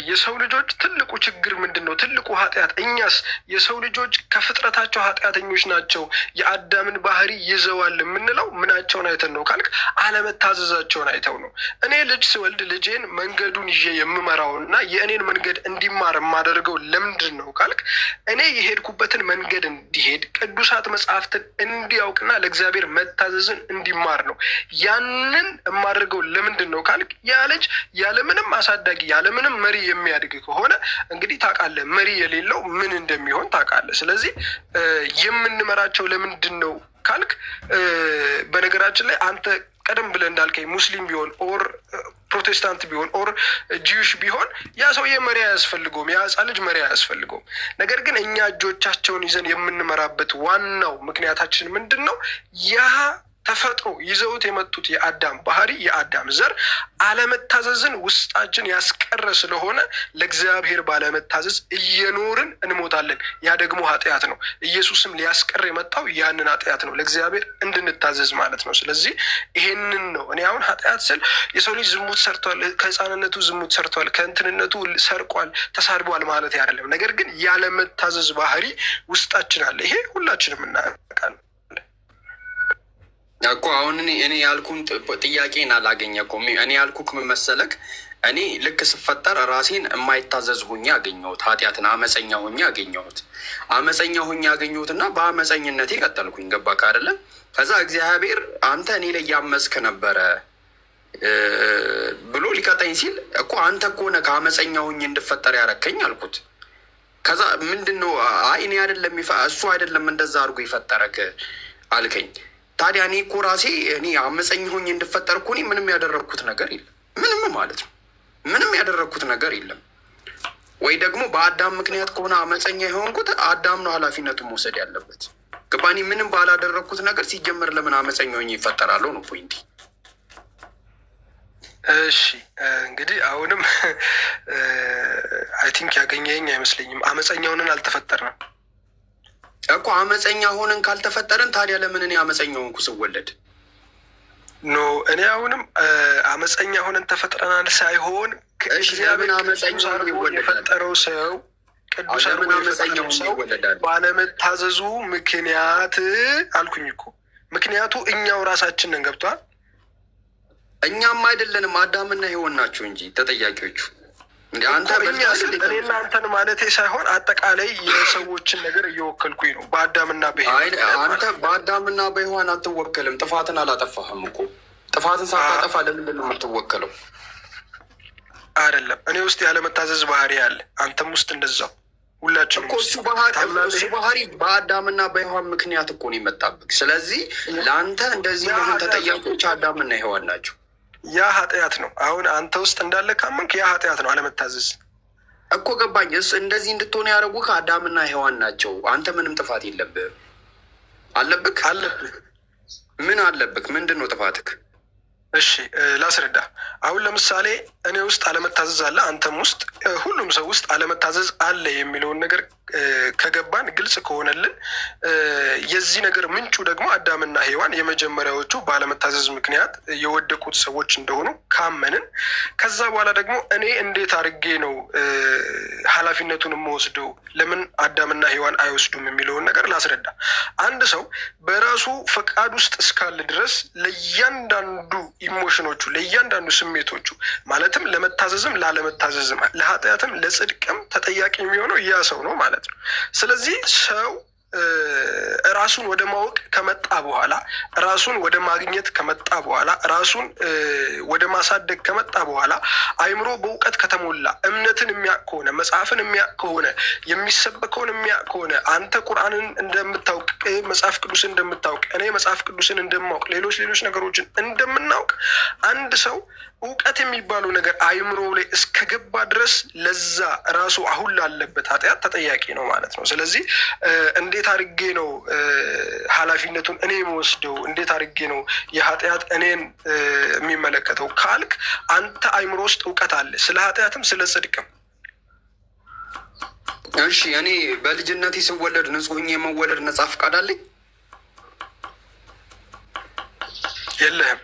የሰው ልጆች ትልቁ ችግር ምንድን ነው? ትልቁ ኃጢአት። እኛስ የሰው ልጆች ከፍጥረታቸው ኃጢአተኞች ናቸው፣ የአዳምን ባህሪ ይዘዋል የምንለው ምናቸውን አይተን ነው ካልክ አለመታዘዛቸውን አይተው ነው። እኔ ልጅ ስወልድ ልጄን መንገዱን ይዤ የምመራው እና የእኔን መንገድ እንዲማር የማደርገው ለምንድን ነው ካልክ እኔ የሄድኩበትን መንገድ እንዲሄድ፣ ቅዱሳት መጽሐፍትን እንዲያውቅና ለእግዚአብሔር መታዘዝን እንዲማር ነው። ያንን የማደርገው ለምንድን ነው ካልክ ያ ልጅ ያለምንም አሳዳጊ ያለምንም መሪ የሚያድግ ከሆነ እንግዲህ ታውቃለህ፣ መሪ የሌለው ምን እንደሚሆን ታውቃለህ። ስለዚህ የምንመራቸው ለምንድን ነው ካልክ፣ በነገራችን ላይ አንተ ቀደም ብለህ እንዳልከኝ ሙስሊም ቢሆን or ፕሮቴስታንት ቢሆን or Jewish ቢሆን ያ ሰውዬ መሪ አያስፈልገውም፣ ያ ሕፃን ልጅ መሪ አያስፈልገውም። ነገር ግን እኛ እጆቻቸውን ይዘን የምንመራበት ዋናው ምክንያታችን ምንድን ነው? ያ ተፈጥሮ ይዘውት የመጡት የአዳም ባህሪ፣ የአዳም ዘር አለመታዘዝን ውስጣችን ያስቀረ ስለሆነ ለእግዚአብሔር ባለመታዘዝ እየኖርን እንሞታለን። ያ ደግሞ ኃጢአት ነው። ኢየሱስም ሊያስቀር የመጣው ያንን ኃጢአት ነው፣ ለእግዚአብሔር እንድንታዘዝ ማለት ነው። ስለዚህ ይሄንን ነው እኔ አሁን ኃጢአት ስል የሰው ልጅ ዝሙት ሰርቷል፣ ከህፃንነቱ ዝሙት ሰርቷል፣ ከእንትንነቱ ሰርቋል፣ ተሳድቧል ማለት አይደለም። ነገር ግን ያለመታዘዝ ባህሪ ውስጣችን አለ። ይሄ ሁላችንም እናውቃለን። እኮ አሁን እኔ ያልኩን ጥያቄን አላገኘኩም። እኔ ያልኩክ ምን መሰለክ፣ እኔ ልክ ስፈጠር ራሴን የማይታዘዝ ሆኜ አገኘሁት። ኃጢአትን አመፀኛ ሆኜ አገኘሁት። አመፀኛ ሆኜ አገኘሁት እና በአመፀኝነቴ ቀጠልኩኝ። ገባክ አይደለ? ከዛ እግዚአብሔር አንተ እኔ ላይ ያመፅክ ነበረ ብሎ ሊቀጣኝ ሲል እኮ አንተ እኮ ነህ ከአመፀኛ ሆኜ እንድፈጠር ያረከኝ አልኩት። ከዛ ምንድን ነው፣ አይ እኔ አይደለም እሱ አይደለም እንደዛ አድርጎ የፈጠረክ አልከኝ። ታዲያ እኔ እኮ ራሴ እኔ አመፀኛ ሆኜ እንድፈጠር እኮ እኔ ምንም ያደረግኩት ነገር የለም። ምንም ማለት ነው፣ ምንም ያደረግኩት ነገር የለም። ወይ ደግሞ በአዳም ምክንያት ከሆነ አመፀኛ የሆንኩት አዳም ነው ኃላፊነቱን መውሰድ ያለበት። ገባ? እኔ ምንም ባላደረግኩት ነገር ሲጀመር ለምን አመፀኛ ሆኜ ይፈጠራለሁ ነው point ኤ። እሺ እንግዲህ አሁንም I think ያገኘኝ አይመስለኝም። አመፀኛ ሆነን አልተፈጠርንም እኮ። አመፀኛ ሆነን ካልተፈጠርን ታዲያ ለምን እኔ አመፀኛ ሆንኩ ስወለድ? No፣ እኔ አሁንም አመፀኛ ሆነን ተፈጥረናል ሳይሆን ለምን አመፀኛ ሆኖ ይወለዳል? የፈጠረው ሰው፣ ቅዱስ ለምን አድርጎ አመፀኛ የፈጠረው ሆኖ ሰው ይወለዳል? ባለመታዘዙ ምክንያት አልኩኝ እኮ። ምክንያቱ እኛው ራሳችን ነን። ገብቷል? እኛም አይደለንም፣ አዳምና ሔዋን ናቸው እንጂ ተጠያቂዎቹ። እንደ አንተ እኮ እኛ ስል እኔና አንተን ማለቴ ሳይሆን አጠቃላይ የሰዎችን ነገር እየወከልኩኝ ነው። በአዳምና አይ በሔዋን አንተ በአዳምና በሔዋን አትወከልም። ጥፋትን አላጠፋህም እኮ። ጥፋትን ሳታጠፋ ለምንድን ነው የምትወከለው? አይደለም። እኔ ውስጥ ያለመታዘዝ ባህሪ አለ፣ አንተም ውስጥ እንደዛው፣ ሁላችንም እኮ ውስጥ እሱ ባህሪ ታምናለህ? እሱ ባህሪ በአዳምና በሔዋን ምክንያት እኮ ነው የመጣብህ። ስለዚህ ለአንተ እንደዚህ ያ መሆን ኃጢአት ተጠያቂዎች አዳምና ሔዋን ናቸው። ያ ኃጢአት ነው። አሁን አንተ ውስጥ እንዳለ ካመንክ ያ ኃጢአት ነው፣ አለመታዘዝ። እኮ ገባኝ። እሱ እንደዚህ እንድትሆን ያደረጉ ከአዳምና ሔዋን ናቸው። አንተ ምንም ጥፋት የለብህም። አለብክ? አለብህ። ምን አለብክ? ምንድን ነው ጥፋትክ? እሺ ላስረዳ። አሁን ለምሳሌ እኔ ውስጥ አለመታዘዝ አለ፣ አንተም ውስጥ፣ ሁሉም ሰው ውስጥ አለመታዘዝ አለ የሚለውን ነገር ከገባን፣ ግልጽ ከሆነልን፣ የዚህ ነገር ምንጩ ደግሞ አዳምና ሔዋን የመጀመሪያዎቹ ባለመታዘዝ ምክንያት የወደቁት ሰዎች እንደሆኑ ካመንን፣ ከዛ በኋላ ደግሞ እኔ እንዴት አድርጌ ነው ኃላፊነቱን የምወስደው፣ ለምን አዳምና ሔዋን አይወስዱም የሚለውን ነገር ላስረዳ። አንድ ሰው በራሱ ፈቃድ ውስጥ እስካለ ድረስ ለእያንዳንዱ emotion ኦቹ፣ ለእያንዳንዱ ስሜቶቹ፣ ማለትም ለመታዘዝም ላለመታዘዝም፣ ለኃጢአትም ለጽድቅም ተጠያቂ የሚሆነው ያ ሰው ነው ማለት ነው። ስለዚህ ሰው ራሱን ወደ ማወቅ ከመጣ በኋላ፣ ራሱን ወደ ማግኘት ከመጣ በኋላ፣ ራሱን ወደ ማሳደግ ከመጣ በኋላ፣ አይምሮ በእውቀት ከተሞላ፣ እምነትን የሚያውቅ ከሆነ፣ መጽሐፍን የሚያውቅ ከሆነ፣ የሚሰበከውን የሚያውቅ ከሆነ፣ አንተ ቁርአንን እንደምታውቅ፣ መጽሐፍ ቅዱስን እንደምታውቅ፣ እኔ መጽሐፍ ቅዱስን እንደማውቅ፣ ሌሎች ሌሎች ነገሮችን እንደምናውቅ፣ አንድ ሰው እውቀት የሚባለው ነገር አይምሮ ላይ እስከገባ ድረስ ለዛ ራሱ አሁን ላለበት ኃጢአት ተጠያቂ ነው ማለት ነው። ስለዚህ እንዴት አድርጌ ነው ኃላፊነቱን እኔ የምወስደው፣ እንዴት አድርጌ ነው የኃጢአት እኔን የሚመለከተው ካልክ፣ አንተ አይምሮ ውስጥ እውቀት አለ ስለ ኃጢአትም ስለ ጽድቅም። እሺ፣ እኔ በልጅነቴ ስወለድ ንጹሕ ሆኜ የመወለድ ነጻ ፈቃድ አለኝ? የለህም።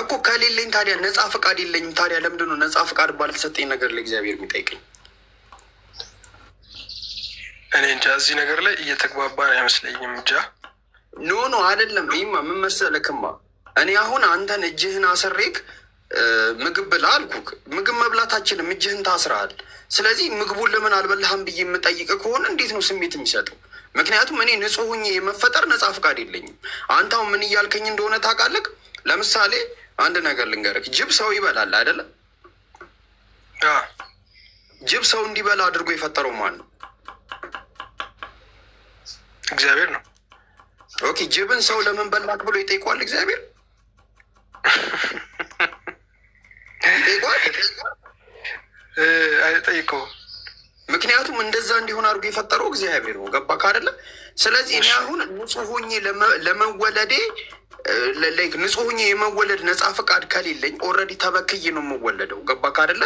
እኮ ከሌለኝ ታዲያ ነጻ ፈቃድ የለኝም። ታዲያ ለምንድን ነው ነጻ ፈቃድ ባልተሰጠኝ ነገር ለእግዚአብሔር የሚጠይቀኝ? እኔ እንጃ፣ እዚህ ነገር ላይ እየተግባባን አይመስለኝም። እንጃ። No, no፣ አይደለም። ይማ ምን መሰለክማ፣ እኔ አሁን አንተን እጅህን አስሬክ ምግብ ብላ አልኩክ። ምግብ መብላታችንም እጅህን ታስረሃል። ስለዚህ ምግቡን ለምን አልበላህም ብዬ የምጠይቅ ከሆነ እንዴት ነው ስሜት የሚሰጠው? ምክንያቱም እኔ ንጹሕ ሁኜ የመፈጠር ነጻ ፈቃድ የለኝም። አንተ አሁን ምን እያልከኝ እንደሆነ ታውቃለህ? ለምሳሌ አንድ ነገር ልንገርህ። ጅብ ሰው ይበላል አይደለም? ጅብ ሰው እንዲበላ አድርጎ የፈጠረው ማን ነው? እግዚአብሔር ነው። Okay፣ ጅብን ሰው ለምን በላክ ብሎ ይጠይቋል? እግዚአብሔር ይጠይቋል? አይጠይቀውም። ምክንያቱም እንደዛ እንዲሆን አድርጎ የፈጠረው እግዚአብሔር ነው። ገባክ አይደለ? ስለዚህ እኔ አሁን ንጹሕ ሆኜ ለመወለዴ፣ like ንጹሕ ሆኜ የመወለድ ነጻ ፈቃድ ከሌለኝ already ተበክዬ ነው የምወለደው። ገባክ አይደለ?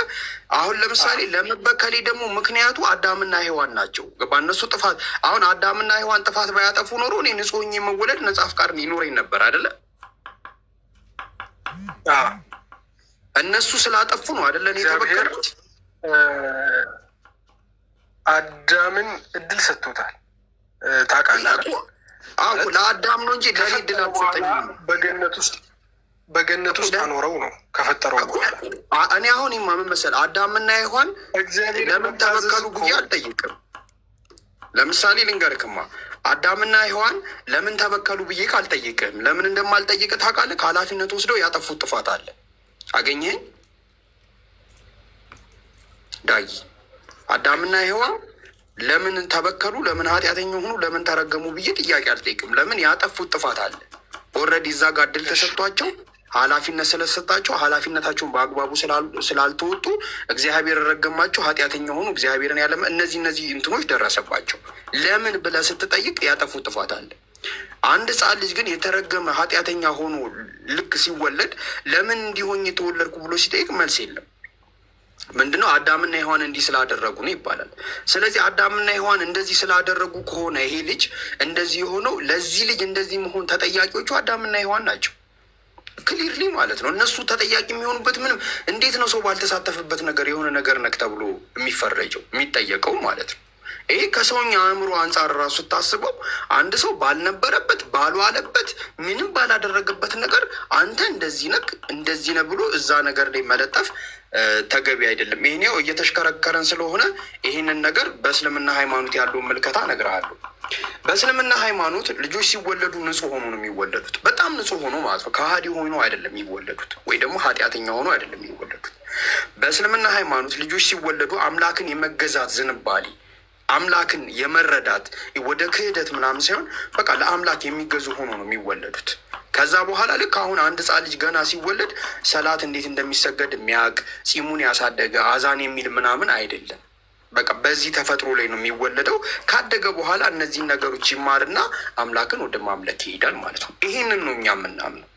አሁን ለምሳሌ ለመበከሌ ደግሞ ምክንያቱ አዳምና ሔዋን ናቸው። ገባ? እነሱ ጥፋት፣ አሁን አዳምና ሔዋን ጥፋት ባያጠፉ ኖሮ እኔ ንጹሕ ሆኜ የመወለድ ነጻ ፈቃድ ይኖረኝ ነበር አይደለ? እነሱ ስላጠፉ ነው አይደለ እኔ እግዚአብሔር የተበከልኩት? አዳምን እድል ሰጥቶታል። ታውቃለህ አይደል? አዎ፣ ለአዳም ነው እንጂ ለእኔ እድል ከፈጠረው በኋላ አልሰጠኝም። በገነት ውስጥ አኖረው ነው ከፈጠረው በኋላ። እኔ አሁን ይማ ምን መሰለህ፣ አዳምና ሔዋን እግዚአብሔር ለምን መታዘዝ ተበከሉ እኮ ብዬ አልጠይቅም። ለምሳሌ ልንገርክማ፣ አዳምና ሔዋን ለምን ተበከሉ ብዬ አልጠይቅም። ለምን እንደማልጠይቅ ታውቃለህ? ከኃላፊነት ወስደው ያጠፉት ጥፋት አለ። አገኘኸኝ ዳጊ? አዳምና ሔዋን ለምን ተበከሉ፣ ለምን ኃጢአተኛ ሆኑ፣ ለምን ተረገሙ ብዬ ጥያቄ አልጠይቅም። ለምን? ያጠፉት ጥፋት አለ። Already እዛ ጋር እድል ተሰጥቷቸው ኃላፊነት ስለተሰጣቸው ኃላፊነታቸውን በአግባቡ ስላልተወጡ እግዚአብሔር ረገማቸው፣ ኃጢአተኛ ሆኑ። እግዚአብሔርን ያለ እነዚህ እንትኖች ደረሰባቸው። ለምን ብለህ ስትጠይቅ ያጠፉት ጥፋት አለ። አንድ ሕፃን ልጅ ግን የተረገመ ኃጢአተኛ ሆኖ ልክ ሲወለድ ለምን እንዲህ ሆኜ ተወለድኩ ብሎ ሲጠይቅ መልስ የለም። ምንድነው? አዳምና ሔዋን እንዲህ ስላደረጉ ነው ይባላል። ስለዚህ አዳምና ሔዋን እንደዚህ ስላደረጉ ከሆነ ይሄ ልጅ እንደዚህ የሆነው፣ ለዚህ ልጅ እንደዚህ መሆን ተጠያቂዎቹ አዳምና ሔዋን ናቸው። Clearly ማለት ነው። እነሱ ተጠያቂ የሚሆኑበት ምንም እንዴት ነው ሰው ባልተሳተፈበት ነገር የሆነ ነገር ነክ ተብሎ የሚፈረጀው፣ የሚጠየቀው ማለት ነው። ይሄ ከሰውኛ አእምሮ አንጻር ራሱ ስታስበው አንድ ሰው ባልነበረበት፣ ባልዋለበት፣ ምንም ባላደረገበት ነገር አንተ እንደዚህ ነክ፣ እንደዚህ ነህ ብሎ እዛ ነገር ላይ መለጠፍ ተገቢ አይደለም። ይሄን ያው እየተሽከረከረን ስለሆነ ይህንን ነገር በእስልምና ሃይማኖት ያለውን ምልከታ እነግርሃለሁ። በእስልምና ሃይማኖት ልጆች ሲወለዱ ንጹህ ሆኖ ነው የሚወለዱት። በጣም ንጹህ ሆኖ ማለት ነው። ከሃዲ ሆኖ አይደለም የሚወለዱት፣ ወይ ደግሞ ኃጢአተኛ ሆኖ አይደለም የሚወለዱት። በእስልምና ሃይማኖት ልጆች ሲወለዱ አምላክን የመገዛት ዝንባሌ፣ አምላክን የመረዳት፣ ወደ ክህደት ምናምን ሳይሆን በቃ ለአምላክ የሚገዙ ሆኖ ነው የሚወለዱት። ከዛ በኋላ ልክ አሁን አንድ ሕፃን ልጅ ገና ሲወለድ ሰላት እንዴት እንደሚሰገድ የሚያውቅ፣ ጺሙን ያሳደገ፣ አዛን የሚል ምናምን አይደለም። በቃ በዚህ ተፈጥሮ ላይ ነው የሚወለደው። ካደገ በኋላ እነዚህን ነገሮች ይማርና አምላክን ወደ ማምለክ ይሄዳል ማለት ነው። ይህንን ነው እኛ የምናምነው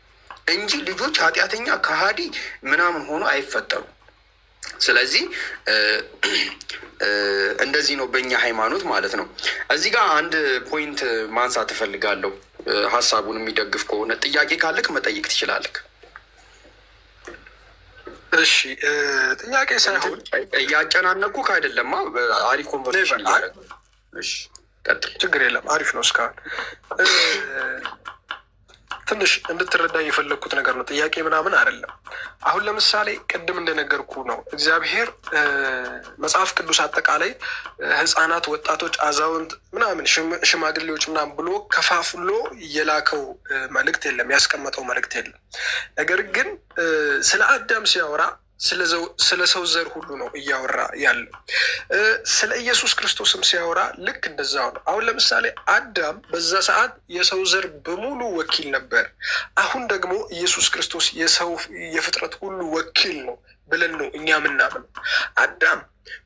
እንጂ ልጆች ኃጢአተኛ፣ ከሃዲ ምናምን ሆኖ አይፈጠሩም። ስለዚህ እንደዚህ ነው በእኛ ሃይማኖት ማለት ነው። እዚህ ጋር አንድ point ማንሳት እፈልጋለሁ። ሀሳቡን የሚደግፍ ከሆነ ጥያቄ ካለክ መጠየቅ ትችላለህ። እሺ፣ ጥያቄ ሳይሆን እያጨናነኩህ አይደለማ። አሪፍ conversation እያደረግን ነው። እሺ ቀጥል። ችግር የለም፣ አሪፍ ነው። እስካሁን ትንሽ እንድትረዳኝ የፈለግኩት ነገር ነው። ጥያቄ ምናምን አይደለም። አሁን ለምሳሌ ቅድም እንደነገርኩ ነው፣ እግዚአብሔር መጽሐፍ ቅዱስ አጠቃላይ ሕፃናት፣ ወጣቶች፣ አዛውንት ምናምን፣ ሽማግሌዎች ምናምን ብሎ ከፋፍሎ የላከው መልእክት የለም፣ ያስቀመጠው መልእክት የለም። ነገር ግን ስለ አዳም ሲያወራ ስለ ሰው ዘር ሁሉ ነው እያወራ ያለው። ስለ ኢየሱስ ክርስቶስም ሲያወራ ልክ እንደዛው ነው። አሁን ለምሳሌ አዳም በዛ ሰዓት የሰው ዘር በሙሉ ወኪል ነበር። አሁን ደግሞ ኢየሱስ ክርስቶስ የሰው የፍጥረት ሁሉ ወኪል ነው ብለን ነው እኛ ምናምነው። አዳም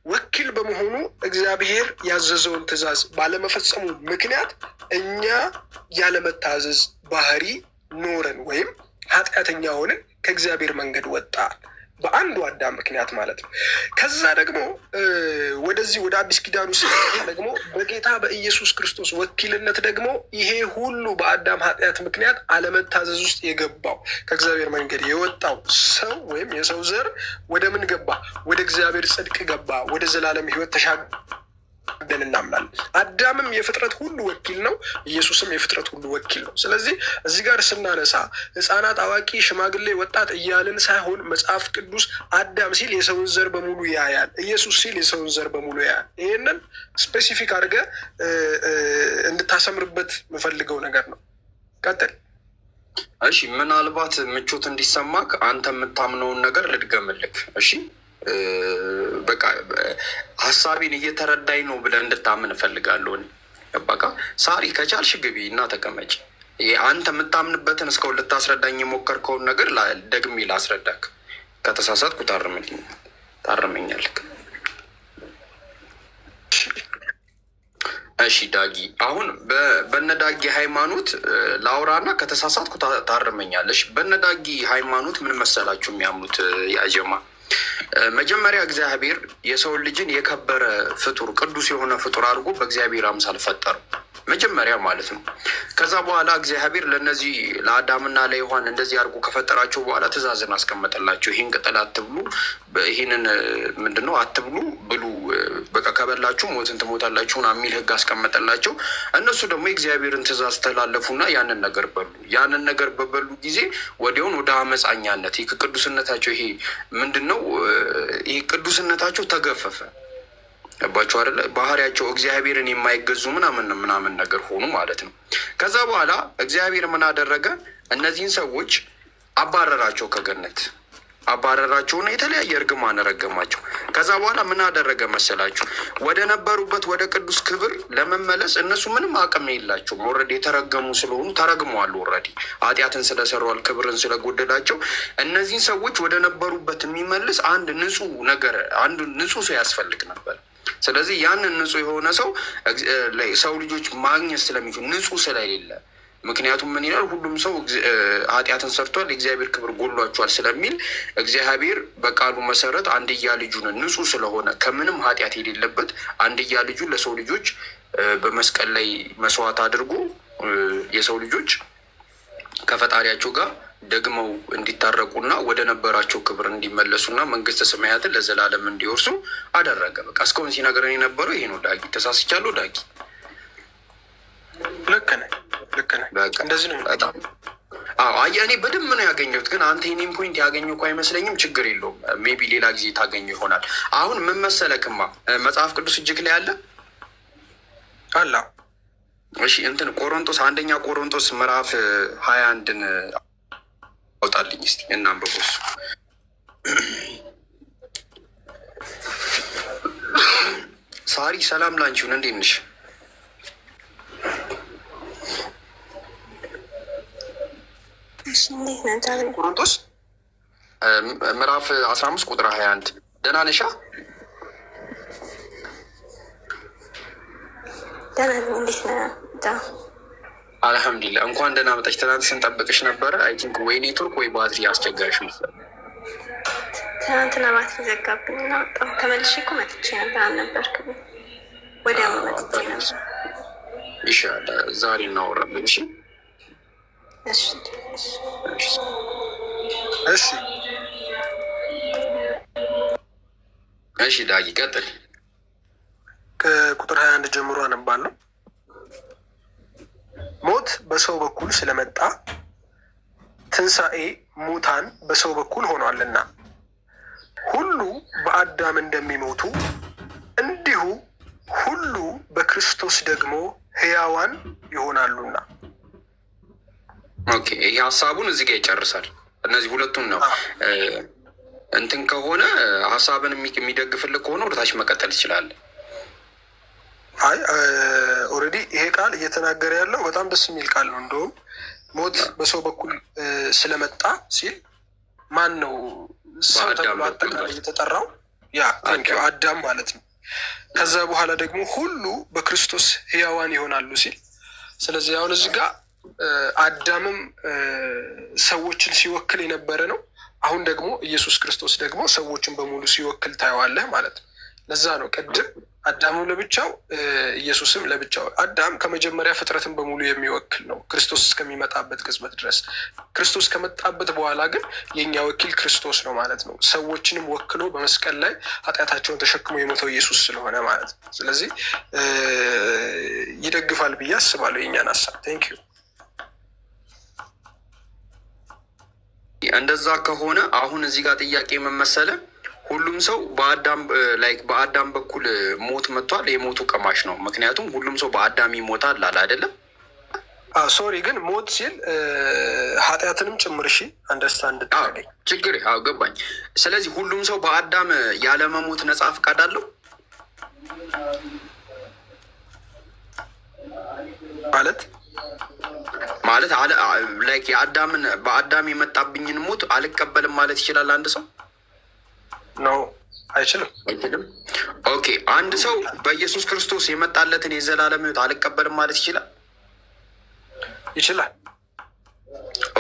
ወኪል በመሆኑ እግዚአብሔር ያዘዘውን ትእዛዝ ባለመፈጸሙ ምክንያት እኛ ያለመታዘዝ ባህሪ ኖረን ወይም ኃጢአተኛ ሆንን፣ ከእግዚአብሔር መንገድ ወጣ። በአንዱ አዳም ምክንያት ማለት ነው። ከዛ ደግሞ ወደዚህ ወደ አዲስ ኪዳኑ ሲመጣ ደግሞ በጌታ በኢየሱስ ክርስቶስ ወኪልነት ደግሞ ይሄ ሁሉ በአዳም ኃጢአት ምክንያት አለመታዘዝ ውስጥ የገባው፣ ከእግዚአብሔር መንገድ የወጣው ሰው ወይም የሰው ዘር ወደ ምን ገባ? ወደ እግዚአብሔር ጽድቅ ገባ። ወደ ዘላለም ሕይወት ተሻገረ ብለን እናምናለን። አዳምም የፍጥረት ሁሉ ወኪል ነው። ኢየሱስም የፍጥረት ሁሉ ወኪል ነው። ስለዚህ እዚህ ጋር ስናነሳ ሕፃናት፣ አዋቂ፣ ሽማግሌ፣ ወጣት እያልን ሳይሆን መጽሐፍ ቅዱስ አዳም ሲል የሰውን ዘር በሙሉ ያያል። ኢየሱስ ሲል የሰውን ዘር በሙሉ ያያል። ይህንን specific አድርገህ እንድታሰምርበት የምፈልገው ነገር ነው። ቀጥል። እሺ፣ ምናልባት ምቾት እንዲሰማክ አንተ የምታምነውን ነገር ልድገምልክ። እሺ፣ በቃ ሀሳቤን እየተረዳኝ ነው ብለህ እንድታምን እፈልጋለሁ። እኔ በቃ ሳሪ ከቻልሽ ግቢ እና ተቀመጭ። ይሄ አንተ የምታምንበትን እስካሁን ልታስረዳኝ የሞከርከውን ነገር ደግሜ ላስረዳክ። ከተሳሳትኩ ታርመኛለህ። እሺ ዳጊ፣ አሁን በነ ዳጊ ሃይማኖት ላውራና ከተሳሳትኩ ታርመኛለሽ። በነ ዳጊ ሃይማኖት ምን መሰላችሁ የሚያምኑት ያጀማ፣ መጀመሪያ እግዚአብሔር የሰው ልጅን የከበረ ፍጡር፣ ቅዱስ የሆነ ፍጡር አድርጎ በእግዚአብሔር አምሳል ፈጠረው መጀመሪያ ማለት ነው። ከዛ በኋላ እግዚአብሔር ለእነዚህ ለአዳምና ለሔዋን እንደዚህ አድርጎ ከፈጠራቸው በኋላ ትእዛዝን አስቀመጠላቸው። ይህን ቅጠል አትብሉ፣ ይህንን ምንድነው አትብሉ፣ ብሉ፣ በቃ ከበላችሁ ሞትን ትሞታላችሁ የሚል ሕግ አስቀመጠላቸው። እነሱ ደግሞ የእግዚአብሔርን ትእዛዝ ተላለፉና ያንን ነገር በሉ። ያንን ነገር በበሉ ጊዜ ወዲያውን ወደ አመፃኛነት ይህ ቅዱስነታቸው፣ ይሄ ምንድን ነው፣ ይሄ ቅዱስነታቸው ተገፈፈ። ገባችሁ አይደለ? ባህሪያቸው እግዚአብሔርን የማይገዙ ምናምን ምናምን ነገር ሆኑ ማለት ነው። ከዛ በኋላ እግዚአብሔር ምን አደረገ? እነዚህን ሰዎች አባረራቸው ከገነት። አባረራቸውና የተለያየ እርግማን ረገማቸው። ከዛ በኋላ ምን አደረገ መሰላችሁ? ወደ ነበሩበት ወደ ቅዱስ ክብር ለመመለስ እነሱ ምንም አቅም የላቸውም። Already የተረገሙ ስለሆኑ ተረግመዋል። Already ኃጢአትን ስለሰሯል፣ ክብርን ስለጎደላቸው እነዚህን ሰዎች ወደ ነበሩበት የሚመልስ አንድ ንጹህ ነገር፣ አንድ ንጹህ ሰው ያስፈልግ ነበር። ስለዚህ ያንን ንጹህ የሆነ ሰው ሰው ልጆች ማግኘት ስለሚችሉ ንጹህ ስለሌለ፣ ምክንያቱም ምን ይላል? ሁሉም ሰው ኃጢአትን ሰርቷል፣ የእግዚአብሔር ክብር ጎሏቸዋል ስለሚል እግዚአብሔር በቃሉ መሰረት አንድያ ልጁን ንጹህ ስለሆነ ከምንም ኃጢአት የሌለበት አንድያ ልጁን ለሰው ልጆች በመስቀል ላይ መስዋዕት አድርጎ የሰው ልጆች ከፈጣሪያቸው ጋር ደግመው እንዲታረቁና ወደ ነበራቸው ክብር እንዲመለሱና መንግስተ ሰማያትን ለዘላለም እንዲወርሱ አደረገ። በቃ እስካሁን ሲነግረን የነበረው ይሄ ነው። ዳጊ፣ ተሳስቻለሁ? ዳጊ? ልክ ነህ፣ ልክ ነህ። እንደዚህ ነው። በጣም አዎ። አየህ፣ እኔ በደንብ ነው ያገኘሁት፣ ግን አንተ የኔን point ያገኘው እኮ አይመስለኝም። ችግር የለውም፣ maybe ሌላ ጊዜ ታገኘው ይሆናል። አሁን ምን መሰለክማ፣ መጽሐፍ ቅዱስ እጅህ ላይ አለ? አላ። እሺ፣ እንትን ቆሮንቶስ፣ አንደኛ ቆሮንቶስ ምዕራፍ 21ን አውጣልኝ እስኪ እናንብበው። እሱ ሳሪ፣ ሰላም ላንቺ ይሁን። እንዴት ነሽ? እሺ፣ እንዴት ነህ ዛሬ? ቆሮንቶስ ምዕራፍ 15 ቁጥር 21። ደህና ነሻ? ደህና ነኝ። እንዴት ነህ ዳ? አልሐምዱሊላህ። እንኳን ደህና መጣሽ። ትናንት ስንጠብቅሽ ነበረ። I think ወይ ኔትወርክ ወይ ባትሪ አስቸጋሪሽ መሰለኝ። ትናንትና ባትሪ ዘጋብኝ እና ወጣሁ። ተመልሼ እኮ መጥቼ ነበር፣ አልነበርክም። ወዲያውኑ መጥቼ ነበር። ይሻላል። ዛሬ እናወራለን። እሺ? እሺ። እሺ። እሺ ዳጊ፣ ቀጥል። ከቁጥር 21 ጀምሮ አነባለሁ። ሞት በሰው በኩል ስለመጣ ትንሣኤ ሙታን በሰው በኩል ሆኗልና፣ ሁሉ በአዳም እንደሚሞቱ እንዲሁ ሁሉ በክርስቶስ ደግሞ ሕያዋን ይሆናሉና። Okay፣ ይሄ ሀሳቡን እዚህ ጋር ይጨርሳል። እነዚህ ሁለቱን ነው። እንትን ከሆነ፣ ሀሳብን የሚደግፍልህ ከሆነ ወደታች መቀጠል ትችላለህ። አይ፣ already ይሄ ቃል እየተናገረ ያለው በጣም ደስ የሚል ቃል ነው። እንደውም ሞት በሰው በኩል ስለመጣ ሲል ማን ነው ሰው በአዳም ተብሎ በኩል አጠቃላይ ማለት ነው። የተጠራው? Yeah, thank you፣ አዳም ማለት ነው። ከዛ በኋላ ደግሞ ሁሉ በክርስቶስ ሕያዋን ይሆናሉ ሲል፣ ስለዚህ አሁን እዚህ ጋር አዳምም ሰዎችን ሲወክል የነበረ ነው። አሁን ደግሞ ኢየሱስ ክርስቶስ ደግሞ ሰዎችን በሙሉ ሲወክል ታየዋለህ ማለት ነው። ለዛ ነው ቅድም አዳምም ለብቻው ኢየሱስም ለብቻው። አዳም ከመጀመሪያ ፍጥረትን በሙሉ የሚወክል ነው ክርስቶስ እስከሚመጣበት ቅጽበት ድረስ። ክርስቶስ ከመጣበት በኋላ ግን የእኛ ወኪል ክርስቶስ ነው ማለት ነው። ሰዎችንም ወክሎ በመስቀል ላይ ኃጢአታቸውን ተሸክሞ የሞተው ኢየሱስ ስለሆነ ማለት ነው። ስለዚህ ይደግፋል ብዬ አስባለሁ የእኛን ሀሳብ። Thank you። እንደዛ ከሆነ አሁን እዚህ ጋር ጥያቄ ምን መሰለህ? ሁሉም ሰው በአዳም like በአዳም በኩል ሞት መጥቷል። የሞቱ ቀማሽ ነው። ምክንያቱም ሁሉም ሰው በአዳም ይሞታል አለ አይደለም? Sorry፣ ግን ሞት ሲል ኃጢአትንም ጭምር እሺ understand እንድታደርገኝ። ችግር አዎ፣ ገባኝ። ስለዚህ ሁሉም ሰው በአዳም ያለመሞት ነጻ ፈቃድ አለው። ማለት? ማለት like የአዳምን በአዳም የመጣብኝን ሞት አልቀበልም ማለት ይችላል አንድ ሰው? ነው፣ አይችልም። አይችልም። Okay፣ አንድ ሰው በኢየሱስ ክርስቶስ የመጣለትን የዘላለም ሕይወት አልቀበልም ማለት ይችላል? ይችላል።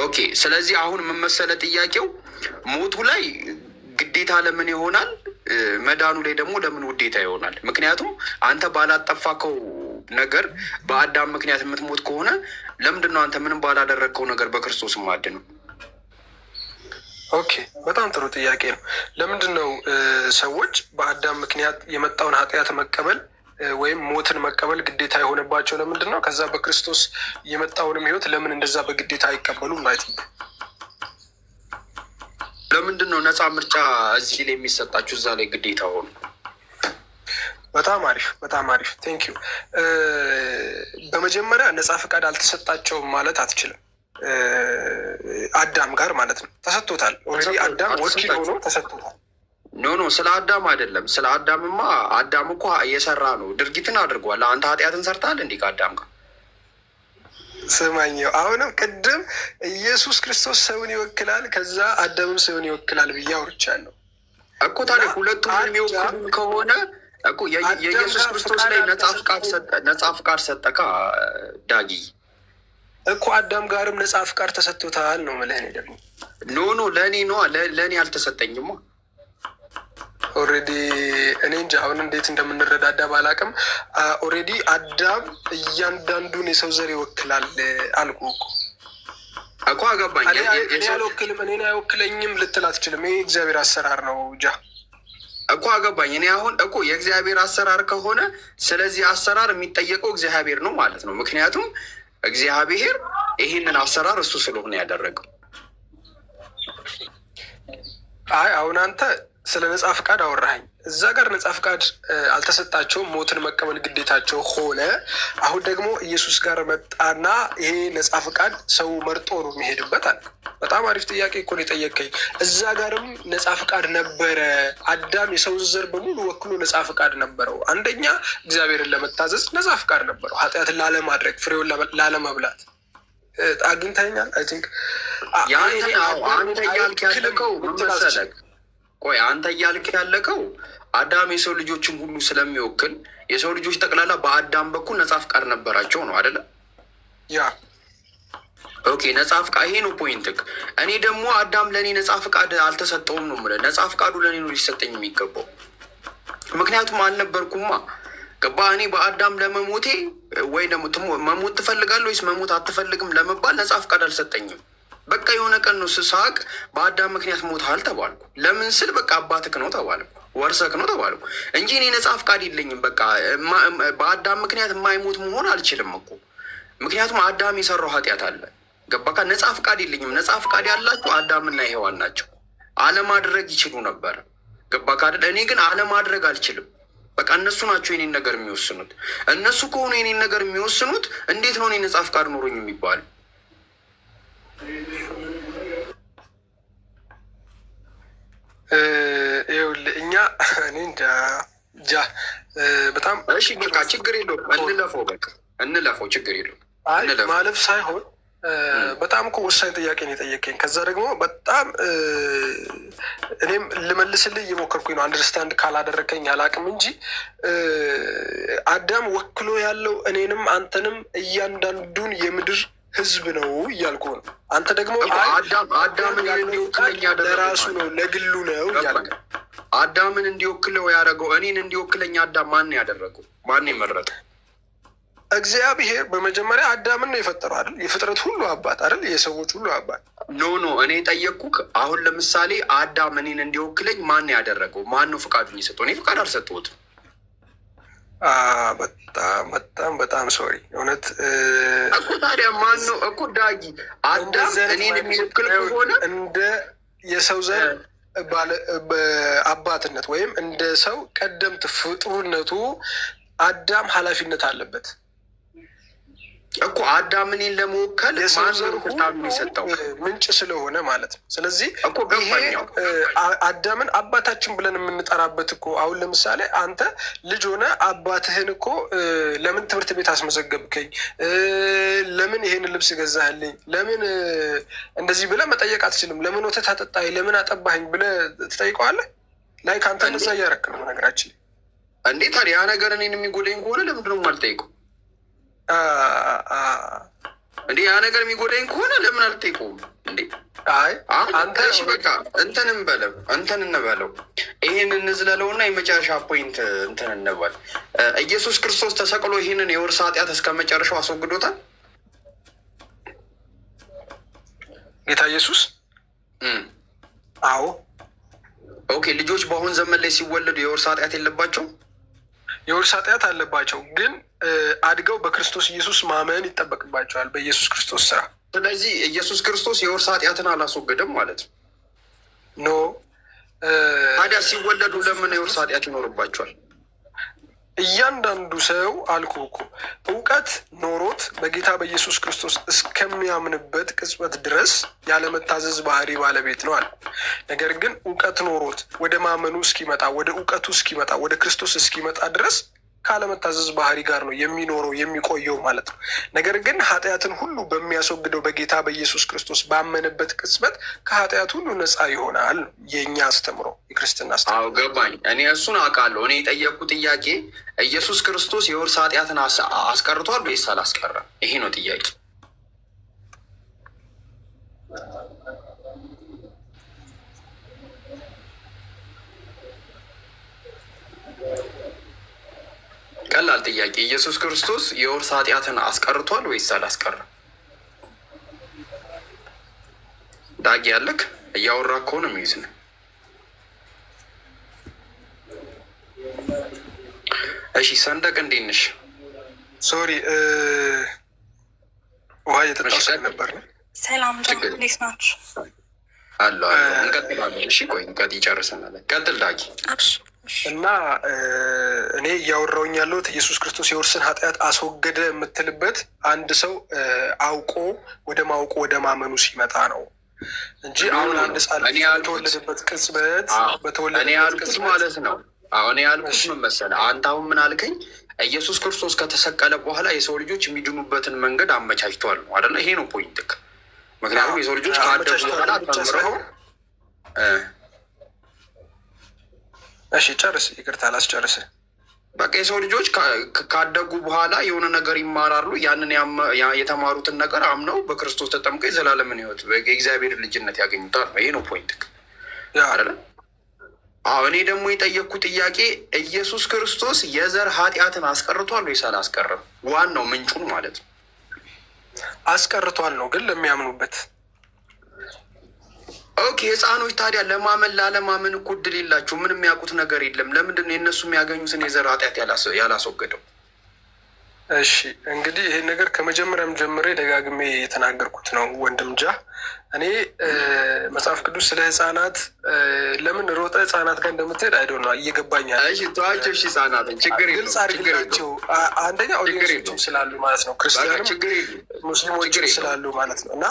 Okay፣ ስለዚህ አሁን ምን መሰለህ ጥያቄው፣ ሞቱ ላይ ግዴታ ለምን ይሆናል? መዳኑ ላይ ደግሞ ለምን ውዴታ ይሆናል? ምክንያቱም አንተ ባላጠፋከው ነገር በአዳም ምክንያት የምትሞት ከሆነ ለምንድን ነው አንተ ምንም ባላደረግከው ነገር በክርስቶስ ማድነው? Okay፣ በጣም ጥሩ ጥያቄ ነው። ለምንድን ነው ሰዎች በአዳም ምክንያት የመጣውን ኃጢአት መቀበል ወይም ሞትን መቀበል ግዴታ የሆነባቸው ለምንድን ነው? ከዛ በክርስቶስ የመጣውንም ሕይወት ለምን እንደዛ በግዴታ አይቀበሉም ማለት ነው? ለምንድን ነው ነፃ ምርጫ እዚህ ላይ የሚሰጣችሁ እዛ ላይ ግዴታ ሆኑ? በጣም አሪፍ፣ በጣም አሪፍ፣ thank you። በመጀመሪያ ነፃ ፈቃድ አልተሰጣቸውም ማለት አትችልም። አዳም ጋር ማለት ነው ተሰጥቶታል። Already አዳም ወኪል ሆኖ ተሰጥቶታል። No, no፣ ስለ አዳም አይደለም። ስለ አዳምማ አዳም እኮ የሰራ ነው፣ ድርጊትን አድርጓል። አንተ ኃጢአትን ሰርተሃል እንዲህ ከአዳም ጋር? ስማኘው፣ አሁንም ቅድም ኢየሱስ ክርስቶስ ሰውን ይወክላል፣ ከዛ አዳምም ሰውን ይወክላል ብዬ አውርቻለሁ። እኮ። ታዲያ ሁለቱም የሚወክሉ ከሆነ እኮ የኢየሱስ ክርስቶስ ላይ ነጻ ፍቃድ ሰጠካ ዳጊ። እኮ አዳም ጋርም ነጻ ፍቃድ ተሰጥቶታል ነው የምልህ። እኔ ደግሞ No, no፣ ለእኔ ነዋ፣ ለእኔ አልተሰጠኝማ። Already እኔ እንጃ አሁን እንዴት እንደምንረዳዳ ባላቅም፣ already አዳም እያንዳንዱን የሰው ዘር ይወክላል አልኩ እኮ። እኮ አገባኝ። እኔ አልወክልም፣ እኔን አይወክለኝም ልትል አትችልም። ይሄ እግዚአብሔር አሰራር ነው ጃ። እኮ አገባኝ። እኔ አሁን እኮ የእግዚአብሔር አሰራር ከሆነ ስለዚህ አሰራር የሚጠየቀው እግዚአብሔር ነው ማለት ነው። ምክንያቱም እግዚአብሔር ይህንን አሰራር እሱ ስለሆነ ያደረገው። አይ፣ አሁን አንተ ስለ ነጻ ፍቃድ አወራኸኝ። እዛ ጋር ነጻ ፍቃድ አልተሰጣቸውም፣ ሞትን መቀበል ግዴታቸው ሆነ። አሁን ደግሞ ኢየሱስ ጋር መጣና ይሄ ነጻ ፍቃድ ሰው መርጦ ነው የሚሄድበት አለ። በጣም አሪፍ ጥያቄ እኮ ነው የጠየከኝ። እዛ ጋርም ነጻ ፍቃድ ነበረ። አዳም የሰውን ዘር በሙሉ ወክሎ ነጻ ፍቃድ ነበረው። አንደኛ እግዚአብሔርን ለመታዘዝ ነጻ ፍቃድ ነበረው፣ ኃጢአትን ላለማድረግ፣ ፍሬውን ላለመብላት። አግኝተኸኛል? I think አንተ እያልክ ያለከው ምን መሰለህ? ቆይ፣ አንተ እያልክ ያለከው አዳም የሰው ልጆችን ሁሉ ስለሚወክል የሰው ልጆች ጠቅላላ በአዳም በኩል ነጻ ፍቃድ ነበራቸው ነው አይደለ? Yeah. Okay፣ ነጻ ፍቃድ፣ ይሄ ነው point ክ። እኔ ደግሞ አዳም ለእኔ ነጻ ፍቃድ አልተሰጠውም ነው የምልህ። ነጻ ፍቃዱ ለእኔ ነው ሊሰጠኝ የሚገባው፣ ምክንያቱም አልነበርኩማ። ገባ? እኔ በአዳም ለመሞቴ ወይ ደግሞ መሞት ትፈልጋለህ ወይስ መሞት አትፈልግም ለመባል ነጻ ፍቃድ አልሰጠኝም። በቃ የሆነ ቀን ነው ስሳቅ በአዳም ምክንያት ሞትሃል ተባልኩ። ለምን ስል በቃ አባትክ ነው ተባልኩ፣ ወርሰክ ነው ተባልኩ እንጂ እኔ ነጻ ፍቃድ የለኝም። በቃ በአዳም ምክንያት የማይሞት መሆን አልችልም እኮ፣ ምክንያቱም አዳም የሰራው ኃጢአት አለ። ገባካ? ነጻ ፍቃድ የለኝም። ነጻ ፍቃድ ያላቸው አዳምና ሔዋን ናቸው። አለማድረግ ይችሉ ነበር። ገባካ አይደል? እኔ ግን አለማድረግ አልችልም። በቃ እነሱ ናቸው የኔን ነገር የሚወስኑት። እነሱ ከሆኑ የኔን ነገር የሚወስኑት እንዴት ነው እኔ ነጻ ፍቃድ ኖሮኝ የሚባል? ይኸውልህ፣ እኛ እኔ እንጃ ጃ በጣም እሺ በቃ ችግር የለውም፣ እንለፈው። በቃ እንለፈው፣ ችግር የለውም። አይ፣ ማለፍ ሳይሆን በጣም እኮ ወሳኝ ጥያቄ ነው የጠየቀኝ። ከዛ ደግሞ በጣም እኔም ልመልስልህ እየሞከርኩኝ ነው። Understand ካላደረከኝ አላቅም እንጂ አዳም ወክሎ ያለው እኔንም አንተንም እያንዳንዱን የምድር ሕዝብ ነው እያልኩ ነው። አንተ ደግሞ አዳምን እንዲወክለኝ ያደረገው ለራሱ ነው፣ ለግሉ ነው እያልክ አዳምን እንዲወክለው ያደረገው፣ እኔን እንዲወክለኝ አዳም ማን ያደረገው? ማን የመረጠው? እግዚአብሔር በመጀመሪያ አዳምን ነው የፈጠረው አይደል? የፍጥረት ሁሉ አባት አይደል? የሰዎች ሁሉ አባት። No, no፣ እኔ የጠየቅኩህ አሁን ለምሳሌ አዳም እኔን እንዲወክለኝ ማን ያደረገው? ማን ነው ፍቃዱን የሰጠው? እኔ ፍቃድ አልሰጠሁትም። በጣም በጣም በጣም sorry እውነት። እኮ ታዲያ ማን ነው እኮ ዳጊ፣ አዳም እኔን የሚወክል ከሆነ እንደ የሰው ዘር አባትነት ወይም እንደ ሰው ቀደምት ፍጡርነቱ አዳም ኃላፊነት አለበት። እኮ አዳም እኔን ለመወከል የሰው ማን ዘር ነው ስልጣኑን የሰጠው? ምንጭ ስለሆነ ማለት ነው። ስለዚህ እኮ ይሄ ገባኝ። አዳምን አባታችን ብለን የምንጠራበት እኮ አሁን ለምሳሌ አንተ ልጅ ሆነ አባትህን እኮ ለምን ትምህርት ቤት አስመዘገብከኝ፣ ለምን ይሄን ልብስ ገዛህልኝ፣ ለምን እንደዚህ ብለህ መጠየቅ አትችልም። ለምን ወተት አጠጣኝ፣ ለምን አጠባኸኝ ብለህ ትጠይቀዋለህ? Like አንተ እንደዛ እያደረክ ነው ነገራችን። እንዴ፣ ታዲያ ያ ነገር እኔን የሚጎዳኝ ከሆነ ለምንድን ነው የማልጠይቀው? እንዴ፣ ያ ነገር የሚጎዳኝ ከሆነ ለምን አልጠይቀውም? እንዴ። አይ አሁን አንተ እሺ በቃ እንትን እንበለው፣ እንትን እንበለው፣ ይህን እንዝለለውና የመጨረሻ point እንትን እንበል። ኢየሱስ ክርስቶስ ተሰቅሎ ይህንን የውርስ ኃጢአት እስከ መጨረሻው አስወግዶታል። ጌታ ኢየሱስ? አዎ። Okay፣ ልጆች በአሁን ዘመን ላይ ሲወለዱ የውርስ ኃጢአት የለባቸው? የውርስ ኃጢአት አለባቸው፣ ግን አድገው በክርስቶስ ኢየሱስ ማመን ይጠበቅባቸዋል፣ በኢየሱስ ክርስቶስ ስራ። ስለዚህ ኢየሱስ ክርስቶስ የውርስ ኃጢአትን አላስወገደም ማለት ነው። No. ታዲያ ሲወለዱ ለምን የውርስ ኃጢአት ይኖርባቸዋል? እያንዳንዱ ሰው አልኩ እኮ እውቀት ኖሮት በጌታ በኢየሱስ ክርስቶስ እስከሚያምንበት ቅጽበት ድረስ ያለመታዘዝ ባህሪ ባለቤት ነው አልኩ። ነገር ግን እውቀት ኖሮት ወደ ማመኑ እስኪመጣ፣ ወደ እውቀቱ እስኪመጣ፣ ወደ ክርስቶስ እስኪመጣ ድረስ ካለመታዘዝ ባህሪ ጋር ነው የሚኖረው የሚቆየው ማለት ነው። ነገር ግን ኃጢአትን ሁሉ በሚያስወግደው በጌታ በኢየሱስ ክርስቶስ ባመነበት ቅጽበት ከኃጢአት ሁሉ ነፃ ይሆናል። የእኛ አስተምሮ፣ የክርስትና አስተምሮ። አዎ ገባኝ። እኔ እሱን አውቃለሁ። እኔ የጠየቅኩ ጥያቄ ኢየሱስ ክርስቶስ የውርስ ኃጢአትን አስቀርቷል ወይስ አላስቀረም? ይሄ ነው ጥያቄ። ቀላል ጥያቄ። ኢየሱስ ክርስቶስ የውርስ ኃጢአትን አስቀርቷል ወይስ አላስቀረም? ዳጊ ያለክ እያወራ ከሆነ mute ነው። እሺ ሰንደቅ እንዴት ነሽ? Sorry፣ ውሃ እየጠጣሁ ስለነበር ነው። ሰላም፣ እንዴት ናችሁ? አለ አለ፣ እንቀጥላለን። እሺ ቆይ እንቀጥ ይጨርሰናል። ቀጥል ዳጊ። እና እኔ እያወራሁኝ ያለሁት ኢየሱስ ክርስቶስ የውርስን ኃጢአት አስወገደ የምትልበት አንድ ሰው አውቆ ወደ ማውቁ ወደ ማመኑ ሲመጣ ነው እንጂ አሁን አንድ ሕፃን በተወለደበት ቅጽበት በተወለደበት ቅጽበት ማለት ነው። አሁን ያልኩት ምን መሰለህ? አንተ አሁን ምን አልከኝ? ኢየሱስ ክርስቶስ ከተሰቀለ በኋላ የሰው ልጆች የሚድኑበትን መንገድ አመቻችቷል ነው አይደለ? ይሄ ነው point ክ። ምክንያቱም የሰው ልጆች ካደጉ በኋላ ተምረው እሺ ጨርስ፣ ይቅርታ ላስጨርስ። በቃ የሰው ልጆች ካደጉ በኋላ የሆነ ነገር ይማራሉ። ያንን የተማሩትን ነገር አምነው በክርስቶስ ተጠምቀው የዘላለምን ሕይወት የእግዚአብሔር ልጅነት ያገኙታል ነው። ይሄ ነው point አይደለ? አዎ። እኔ ደግሞ የጠየቅኩ ጥያቄ ኢየሱስ ክርስቶስ የዘር ኃጢአትን አስቀርቷል ወይስ አላስቀረም? ዋናው ምንጩን ማለት ነው። አስቀርቷል ነው፣ ግን ለሚያምኑበት። Okay፣ ህፃኖች ታዲያ ለማመን ላለማመን እኮ እድል የላቸው። ምንም የሚያውቁት ነገር የለም። ለምንድን ነው የእነሱ የሚያገኙትን የዘር ኃጢአት ያላስወገደው? እሺ እንግዲህ ይሄን ነገር ከመጀመሪያም ጀምሬ ደጋግሜ የተናገርኩት ነው ወንድም ጃ። እኔ መጽሐፍ ቅዱስ ስለ ህፃናት ለምን ሮጠ ህፃናት ጋር እንደምትሄድ I don't know፣ እየገባኛል። ተዋቸው ህፃናትን፣ ችግር ግልጽ አድርግላቸው። አንደኛ audience ኦችም ስላሉ ማለት ነው፣ ክርስቲያንም ሙስሊሞችም ስላሉ ማለት ነው። እና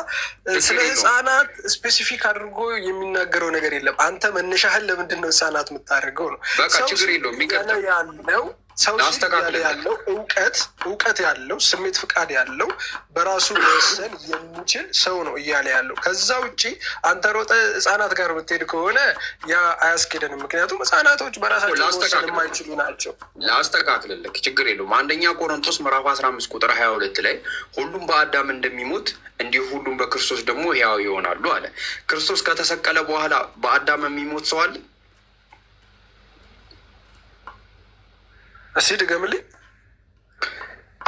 ስለ ህፃናት specific አድርጎ የሚናገረው ነገር የለም። አንተ መነሻህን ለምንድን ነው ህፃናት የምታደርገው ነው። ችግር የለውም ያለው ሰው ያለው እውቀት ያለው፣ ስሜት ፍቃድ ያለው፣ በራሱ መወሰን የሚችል ሰው ነው እያለ ያለው። ከዛ ውጭ አንተ ሮጠ ህጻናት ጋር ብትሄድ ከሆነ ያ አያስኬደንም። ምክንያቱም ህጻናቶች በራሳቸው መወሰን የማይችሉ ናቸው። ላስተካክልልህ፣ ችግር የለውም። አንደኛ ቆሮንቶስ ምዕራፍ 15 ቁጥር 22 ላይ ሁሉም በአዳም እንደሚሞት እንዲሁ ሁሉም በክርስቶስ ደግሞ ሕያው ይሆናሉ አለ። ክርስቶስ ከተሰቀለ በኋላ በአዳም የሚሞት ሰው አለ? እስኪ ድገምልኝ።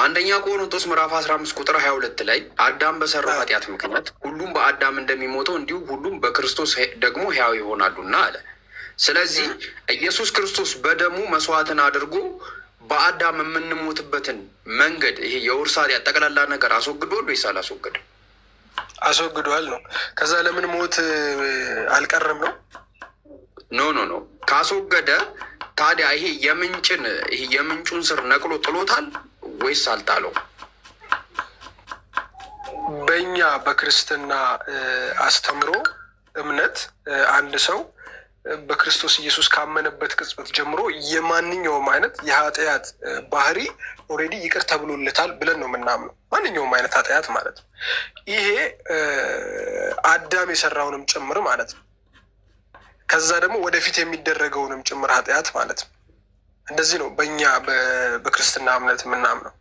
አንደኛ ቆሮንቶስ ምዕራፍ 15 ቁጥር 22 ላይ አዳም በሰራው ኃጢአት ምክንያት ሁሉም በአዳም እንደሚሞተው እንዲሁ ሁሉም በክርስቶስ ደግሞ ሕያው ይሆናሉና አለ። ስለዚህ ኢየሱስ ክርስቶስ በደሙ መስዋዕትን አድርጎ በአዳም የምንሞትበትን መንገድ፣ ይሄ የውርስ ኃጢአት ጠቅላላ ነገር አስወግዷል ወይስ አላስወገድም? አስወግዷል ነው። ከዛ ለምን ሞት አልቀረም ነው? No, no, no። ካስወገደ ታዲያ ይሄ የምንጩን ስር ነቅሎ ጥሎታል ወይስ አልጣለው? በእኛ በክርስትና አስተምሮ እምነት አንድ ሰው በክርስቶስ ኢየሱስ ካመነበት ቅጽበት ጀምሮ የማንኛውም አይነት የኃጢአት ባህሪ already ይቅር ተብሎለታል ብለን ነው የምናምነው። ማንኛውም አይነት ኃጢአት ማለት ነው። ይሄ አዳም የሰራውንም ጭምር ማለት ነው። ከዛ ደግሞ ወደፊት የሚደረገውንም ጭምር ኃጢአት ማለት ነው። እንደዚህ ነው በእኛ በክርስትና እምነት የምናምነው።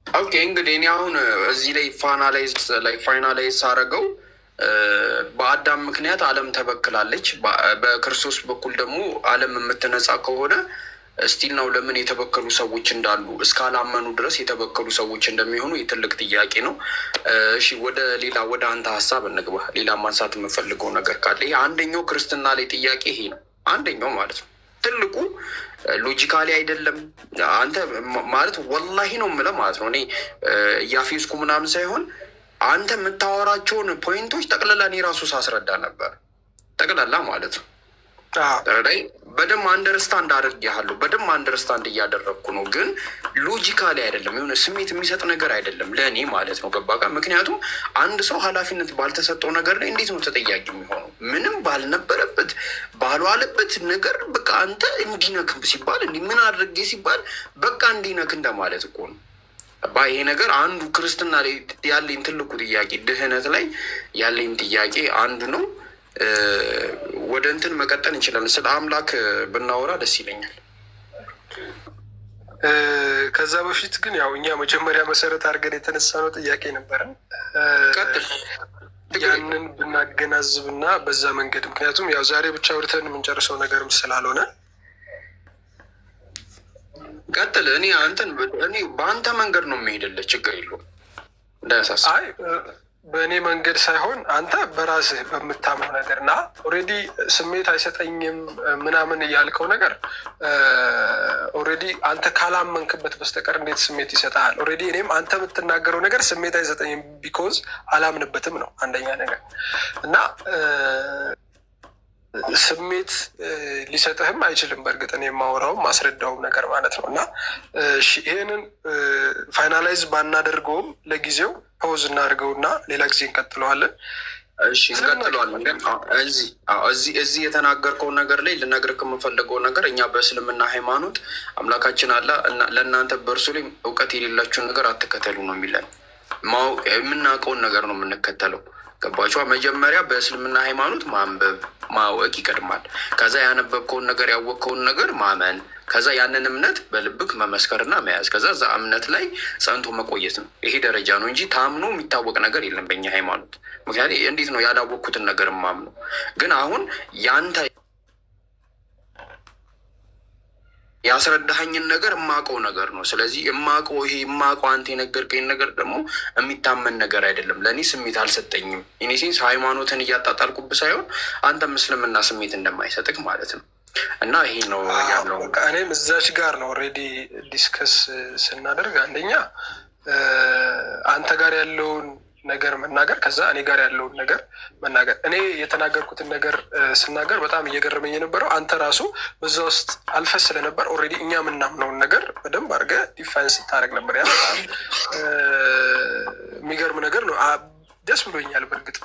Okay፣ እንግዲህ እኔ አሁን እዚህ ላይ finalize ሳረገው በአዳም ምክንያት ዓለም ተበክላለች። በክርስቶስ በኩል ደግሞ ዓለም የምትነጻ ከሆነ still ነው ለምን የተበከሉ ሰዎች እንዳሉ፣ እስካላመኑ ድረስ የተበከሉ ሰዎች እንደሚሆኑ የትልቅ ጥያቄ ነው። እሺ ወደ ሌላ ወደ አንተ ሀሳብ እንግባ። ሌላ ማንሳት የምፈልገው ነገር ካለ፣ ይሄ አንደኛው ክርስትና ላይ ጥያቄ ይሄ ነው፣ አንደኛው ማለት ነው። ትልቁ logically አይደለም። አንተ ማለት ወላሂ ነው የምልህ ማለት ነው። እኔ እያፌዝኩ ምናምን ሳይሆን አንተ የምታወራቸውን point ኦች ጠቅላላ እኔ ራሱ ሳስረዳ ነበር፣ ጠቅላላ ማለት ነው። ተረዳይ። በደንብ understand አድርጌሃለሁ። በደንብ understand እያደረግኩ ነው፣ ግን logically አይደለም። የሆነ ስሜት የሚሰጥ ነገር አይደለም ለእኔ ማለት ነው። ገባህ? ምክንያቱም አንድ ሰው ኃላፊነት ባልተሰጠው ነገር ላይ እንዴት ነው ተጠያቂ የሚሆነው? ምንም ባልነበረበት ባልዋለበት ነገር በቃ አንተ እንዲነክ ሲባል፣ እንዲህ ምን አድርጌ ሲባል በቃ እንዲነክ እንደማለት እኮ ነው። ይሄ ነገር አንዱ ክርስትና ላይ ያለኝ ትልቁ ጥያቄ፣ ድህነት ላይ ያለኝ ጥያቄ አንዱ ነው። ወደ እንትን መቀጠል እንችላለን። ስለ አምላክ ብናወራ ደስ ይለኛል። ከዛ በፊት ግን ያው እኛ መጀመሪያ መሰረት አድርገን የተነሳነው ጥያቄ ነበረ። ቀጥል። ያንን ብናገናዝብና በዛ መንገድ፣ ምክንያቱም ያው ዛሬ ብቻ አውርተን የምንጨርሰው ነገርም ስላልሆነ። ቀጥል። እኔ በአንተ መንገድ ነው የምሄድልህ። ችግር የለውም፣ እንዳያሳስብ። አይ፣ በእኔ መንገድ ሳይሆን አንተ በራስህ በምታምነው ነገር እና already ስሜት አይሰጠኝም ምናምን እያልከው ነገር already አንተ ካላመንክበት በስተቀር እንዴት ስሜት ይሰጥሃል? Already እኔም አንተ የምትናገረው ነገር ስሜት አይሰጠኝም because አላምንበትም ነው አንደኛ ነገር። እና ስሜት ሊሰጥህም አይችልም። በእርግጥ እኔ የማወራውም ማስረዳውም ነገር ማለት ነው። እና ይህንን finalize ባናደርገውም ለጊዜው pause እናድርገውና ሌላ ጊዜ እንቀጥለዋለን። እሺ፣ እንቀጥለዋለን። ግን እዚህ የተናገርከውን ነገር ላይ ልነግርህ የምፈልገው ነገር እኛ በእስልምና ሃይማኖት አምላካችን አላህ ለእናንተ በእርሱ ላይ እውቀት የሌላችሁን ነገር አትከተሉ ነው የሚለን። የምናውቀውን ነገር ነው የምንከተለው። ገባችኋ? መጀመሪያ በእስልምና ሃይማኖት ማንበብ ማወቅ ይቀድማል። ከዛ ያነበብከውን ነገር፣ ያወቅከውን ነገር ማመን፣ ከዛ ያንን እምነት በልብክ መመስከርና መያዝ፣ ከዛ እዛ እምነት ላይ ጸንቶ መቆየት ነው። ይሄ ደረጃ ነው እንጂ ታምኖ የሚታወቅ ነገር የለም በእኛ ሃይማኖት። ምክንያቱም እንዴት ነው ያላወቅኩትን ነገር ማምነው? ግን አሁን ያንተ ያስረዳኸኝን ነገር የማውቀው ነገር ነው። ስለዚህ የማውቀው ይሄ የማውቀው አንተ የነገርከኝ ነገር ደግሞ የሚታመን ነገር አይደለም። ለእኔ ስሜት አልሰጠኝም። In a sense ሃይማኖትን እያጣጣልኩብህ ሳይሆን አንተም እስልምና ስሜት እንደማይሰጥክ ማለት ነው። እና ይሄ ነው ያለው። እኔም እዛች ጋር ነው already discuss ስናደርግ አንደኛ አንተ ጋር ያለውን ነገር መናገር፣ ከዛ እኔ ጋር ያለውን ነገር መናገር። እኔ የተናገርኩትን ነገር ስናገር በጣም እየገረመኝ የነበረው አንተ ራሱ በዛ ውስጥ አልፈህ ስለነበር already እኛ የምናምነውን ነገር በደንብ አድርገህ define ስታደርግ ነበር። ያ በጣም የሚገርም ነገር ነው። ደስ ብሎኛል። በእርግጥ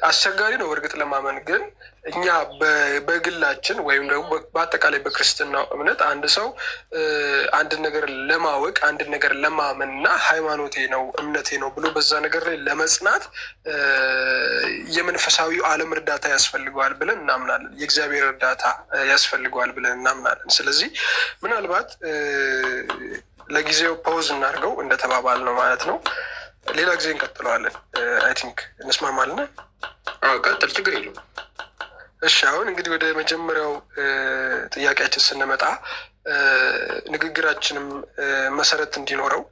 አስቸጋሪ ነው በእርግጥ ለማመን፣ ግን እኛ በግላችን ወይም ደግሞ በአጠቃላይ በክርስትናው እምነት አንድ ሰው አንድን ነገር ለማወቅ፣ አንድን ነገር ለማመን እና ሃይማኖቴ ነው፣ እምነቴ ነው ብሎ በዛ ነገር ላይ ለመጽናት የመንፈሳዊው ዓለም እርዳታ ያስፈልገዋል ብለን እናምናለን። የእግዚአብሔር እርዳታ ያስፈልገዋል ብለን እናምናለን። ስለዚህ ምናልባት ለጊዜው pause እናድርገው እንደተባባል ነው ማለት ነው። ሌላ ጊዜ እንቀጥለዋለን። I think እንስማማለን። ቀጥል፣ ችግር የለውም። እሺ፣ አሁን እንግዲህ ወደ መጀመሪያው ጥያቄያችን ስንመጣ ንግግራችንም መሰረት እንዲኖረው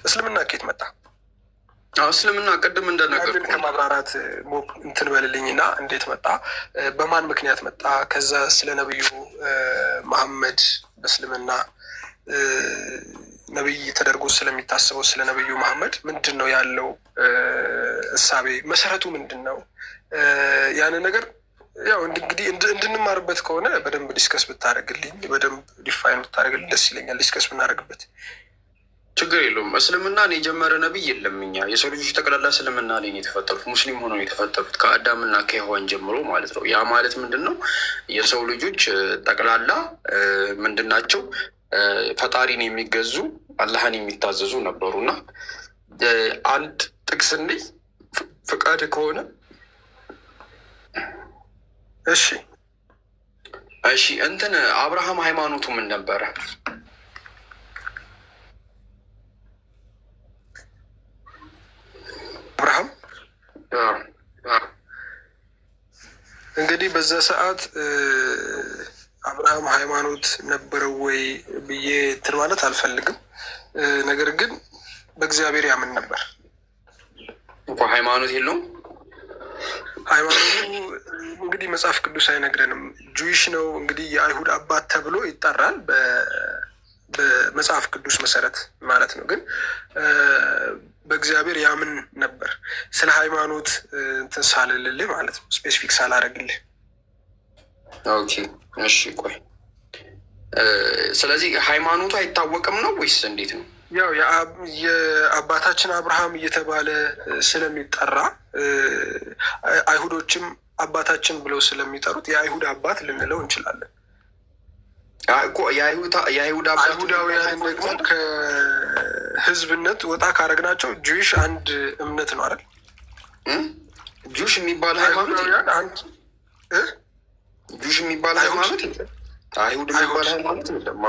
እስልምና ከየት መጣ? እስልምና ቅድም እንደነገርኩህ ከማብራራት እንትን በልልኝ እና እንዴት መጣ? በማን ምክንያት መጣ? ከዛ ስለ ነብዩ መሐመድ፣ በእስልምና ነብይ ተደርጎ ስለሚታሰበው ስለ ነብዩ መሐመድ ምንድን ነው ያለው እሳቤ? መሰረቱ ምንድን ነው? ያንን ነገር ያው እንግዲህ እንድንማርበት ከሆነ በደንብ discuss ብታደርግልኝ፣ በደንብ define ብታደርግልኝ ደስ ይለኛል። Discuss ብናደርግበት። ችግር የለውም። እስልምናን የጀመረ ነቢይ የለም። እኛ የሰው ልጆች ጠቅላላ እስልምና ላይ ነው የተፈጠሩት፣ ሙስሊም ሆነው የተፈጠሩት ከአዳምና ከሔዋን ጀምሮ ማለት ነው። ያ ማለት ምንድን ነው? የሰው ልጆች ጠቅላላ ምንድን ናቸው? ፈጣሪን የሚገዙ፣ አላህን የሚታዘዙ ነበሩ። እና አንድ ጥቅስ እንይ ፍቃድ ከሆነ። እሺ። እሺ፣ እንትን አብርሃም ሃይማኖቱ ምን ነበረ? አብርሃም እንግዲህ በዛ ሰዓት አብርሃም ሃይማኖት ነበረው ወይ ብዬ እንትን ማለት አልፈልግም። ነገር ግን በእግዚአብሔር ያምን ነበር። እንኳ ሃይማኖት የለውም። ሃይማኖቱ እንግዲህ መጽሐፍ ቅዱስ አይነግረንም። Jewish ነው እንግዲህ፣ የአይሁድ አባት ተብሎ ይጠራል በመጽሐፍ ቅዱስ መሰረት ማለት ነው። ግን በእግዚአብሔር ያምን ነበር። ስለ ሃይማኖት እንትን ሳልልልህ ማለት ነው፣ specific ሳላረግልህ። Okay እሺ፣ ቆይ ስለዚህ ሃይማኖቱ አይታወቅም ነው ወይስ እንዴት ነው? ያው የአባታችን አብርሃም እየተባለ ስለሚጠራ አይሁዶችም አባታችን ብለው ስለሚጠሩት የአይሁድ አባት ልንለው እንችላለን። የአይሁድ አባት። አይሁዳውያንን ደግሞ ከህዝብነት ወጣ ካረግናቸው Jewish አንድ እምነት ነው አይደል? Jewish የሚባል ሃይማኖት አይሁዳውያን አንድ Jewish የሚባል ሃይማኖት የለም። አይሁድ የሚባል ሃይማኖት የለም።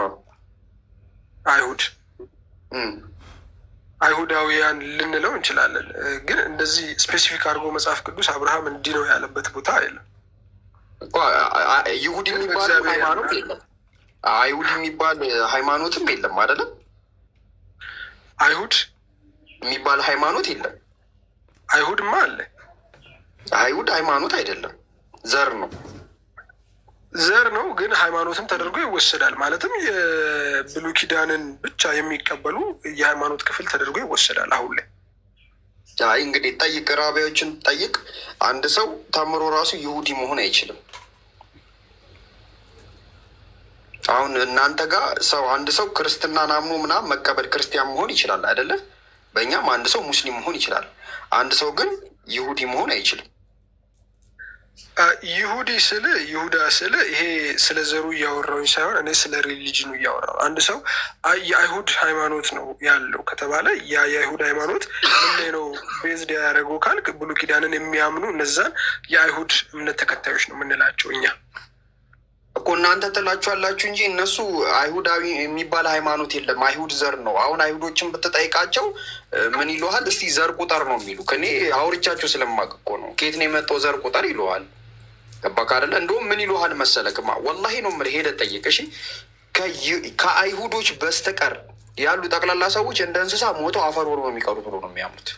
አይሁድ አይሁዳውያን ልንለው እንችላለን። ግን እንደዚህ specific አድርጎ መጽሐፍ ቅዱስ አብርሃም እንዲህ ነው ያለበት ቦታ የለም። ይሁድ የሚባል ሃይማኖት የለም። አይሁድ የሚባል ሃይማኖትም የለም አይደለም። አይሁድ የሚባል ሃይማኖት የለም። አይሁድማ አለ። አይሁድ ሃይማኖት አይደለም፣ ዘር ነው። ዘር ነው፣ ግን ሃይማኖትም ተደርጎ ይወሰዳል። ማለትም የብሉይ ኪዳንን ብቻ የሚቀበሉ የሃይማኖት ክፍል ተደርጎ ይወሰዳል አሁን ላይ። አይ እንግዲህ ጠይቅ፣ ራቢያዎችን ጠይቅ። አንድ ሰው ተምሮ ራሱ ይሁዲ መሆን አይችልም። አሁን እናንተ ጋር ሰው አንድ ሰው ክርስትናን አምኖ ምናምን መቀበል ክርስቲያን መሆን ይችላል አይደለ? በእኛም አንድ ሰው ሙስሊም መሆን ይችላል። አንድ ሰው ግን ይሁዲ መሆን አይችልም። ይሁዲ ስል፣ ይሁዳ ስል ይሄ ስለ ዘሩ እያወራሁኝ ሳይሆን እኔ ስለ ሪሊጅኑ እያወራሁ። አንድ ሰው የአይሁድ ሃይማኖት ነው ያለው ከተባለ ያ የአይሁድ ሃይማኖት ምን ላይ ነው based ያደረገው ካልክ ብሉይ ኪዳንን የሚያምኑ እነዛን የአይሁድ እምነት ተከታዮች ነው የምንላቸው እኛ። እኮ እናንተ ትላችኋላችሁ እንጂ እነሱ አይሁዳዊ የሚባል ሃይማኖት የለም። አይሁድ ዘር ነው። አሁን አይሁዶችን ብትጠይቃቸው ምን ይሉሃል? እስቲ ዘር ቁጠር ነው የሚሉ። ከኔ አውርቻቸው ስለማቅ እኮ ነው። ከየት ነው የመጣው ዘር ቁጠር ይሉሃል። ገባህ አይደለ? እንደውም ምን ይሉሃል መሰለክማ፣ ወላሂ ነው የምልህ፣ ሄደህ ጠይቅ እሺ። ከአይሁዶች በስተቀር ያሉ ጠቅላላ ሰዎች እንደ እንስሳ ሞተው አፈር ሆነው ነው የሚቀሩት ብሎ ነው የሚያምኑት።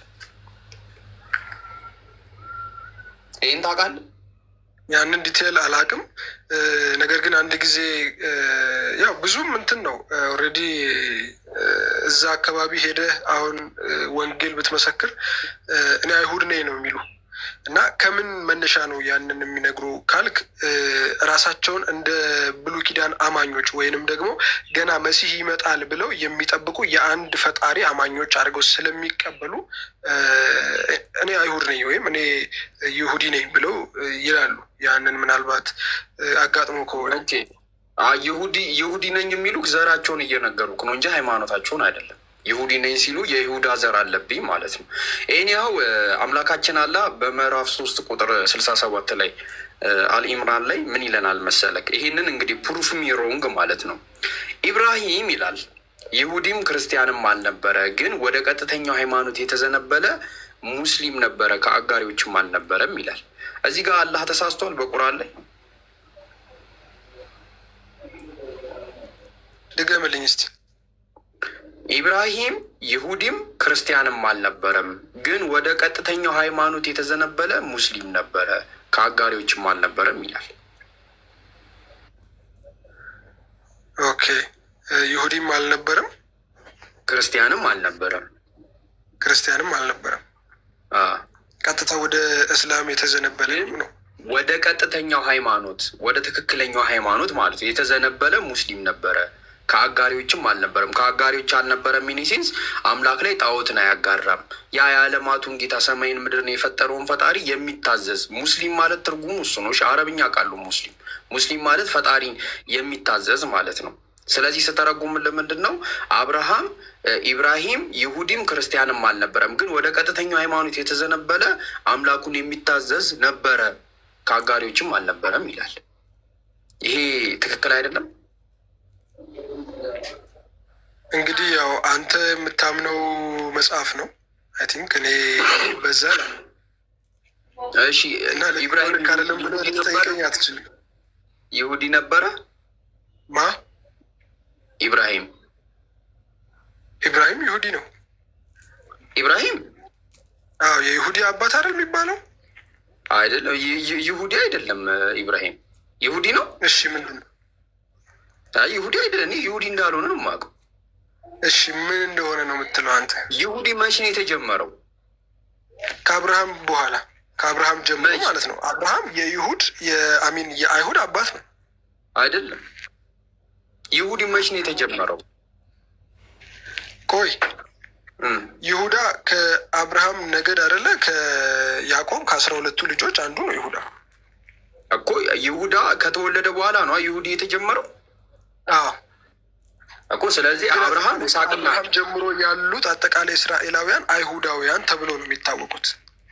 ይህን ታውቃለህ? ያንን detail አላውቅም። ነገር ግን አንድ ጊዜ ያው ብዙም እንትን ነው፣ already እዛ አካባቢ ሄደህ አሁን ወንጌል ብትመሰክር እኔ አይሁድ ነኝ ነው የሚሉ። እና ከምን መነሻ ነው ያንን የሚነግሩ ካልክ ራሳቸውን እንደ ብሉይ ኪዳን አማኞች ወይንም ደግሞ ገና መሲህ ይመጣል ብለው የሚጠብቁ የአንድ ፈጣሪ አማኞች አድርገው ስለሚቀበሉ እኔ አይሁድ ነኝ ወይም እኔ ይሁዲ ነኝ ብለው ይላሉ። ያንን ምናልባት አጋጥሞ ከሆነ። ይሁዲ ይሁዲ ነኝ የሚሉ ዘራቸውን እየነገሩክ ነው እንጂ ሃይማኖታቸውን አይደለም። ይሁዲ ነኝ ሲሉ የይሁዳ ዘር አለብኝ ማለት ነው። Anyhow አምላካችን አላህ በምዕራፍ 3 ቁጥር 67 ላይ አልኢምራን ላይ ምን ይለናል መሰለክ? ይሄንን እንግዲህ prove me wrong ማለት ነው። ኢብራሂም ይላል ይሁዲም ክርስቲያንም አልነበረ፣ ግን ወደ ቀጥተኛው ሃይማኖት የተዘነበለ ሙስሊም ነበረ፣ ከአጋሪዎችም አልነበረም ይላል። እዚህ ጋር አላህ ተሳስቷል በቁርአን ላይ? ድገምልኝ እስቲ። ኢብራሂም ይሁዲም ክርስቲያንም አልነበረም፣ ግን ወደ ቀጥተኛው ሃይማኖት የተዘነበለ ሙስሊም ነበረ፣ ከአጋሪዎችም አልነበረም ይላል። Okay፣ ይሁዲም አልነበረም፣ ክርስቲያንም አልነበረም፣ ክርስቲያንም አልነበረም። ቀጥታ ወደ እስላም የተዘነበለ ነው። ወደ ቀጥተኛው ሃይማኖት፣ ወደ ትክክለኛው ሃይማኖት ማለት ነው የተዘነበለ ሙስሊም ነበረ። ከአጋሪዎችም አልነበረም። ከአጋሪዎች አልነበረም። In a sense አምላክ ላይ ጣዖትን አያጋራም። ያ የዓለማቱን ጌታ ሰማይን ምድርን የፈጠረውን ፈጣሪ የሚታዘዝ ሙስሊም ማለት ትርጉሙ እሱ ነው። አረብኛ ቃሉ ሙስሊም፣ ሙስሊም ማለት ፈጣሪን የሚታዘዝ ማለት ነው። ስለዚህ ስተረጉምልህ ምንድን ነው? አብርሃም ኢብራሂም ይሁዲም ክርስቲያንም አልነበረም፣ ግን ወደ ቀጥተኛው ሃይማኖት የተዘነበለ አምላኩን የሚታዘዝ ነበረ፣ ከአጋሪዎችም አልነበረም ይላል። ይሄ ትክክል አይደለም? እንግዲህ ያው አንተ የምታምነው መጽሐፍ ነው። I think እኔ በዛ እሺ እና ኢብራሂም ካለም ብለህ ልትጠይቀኝ አትችልም። ይሁዲ ነበረ? ማ? ኢብራሂም። ኢብራሂም ይሁዲ ነው። ኢብራሂም? አዎ፣ የይሁዲ አባት አይደል የሚባለው? አይደለም፣ ይሁዲ አይደለም። ኢብራሂም ይሁዲ ነው? እሺ፣ ምንድን ነው? አይ፣ ይሁዲ አይደለም። እኔ ይሁዲ እንዳልሆነ ነው የማውቀው። እሺ፣ ምን እንደሆነ ነው የምትለው አንተ? ይሁዲ መቼ ነው የተጀመረው? ከአብርሃም በኋላ፣ ከአብርሃም ጀምሮ መቼ? ማለት ነው። አብርሃም የይሁድ የ I mean የአይሁድ አባት ነው። አይደለም። ይሁዲ መች ነው የተጀመረው? ቆይ፣ ይሁዳ ከአብርሃም ነገድ አይደለ? ከያዕቆብ ከ12ቱ ልጆች አንዱ ነው ይሁዳ። እኮ ይሁዳ ከተወለደ በኋላ ነው ይሁዲ የተጀመረው። አዎ። እኮ ስለዚህ አብርሃም ይስሐቅና አብርሃም ጀምሮ ያሉት አጠቃላይ እስራኤላውያን አይሁዳውያን ተብሎ ነው የሚታወቁት።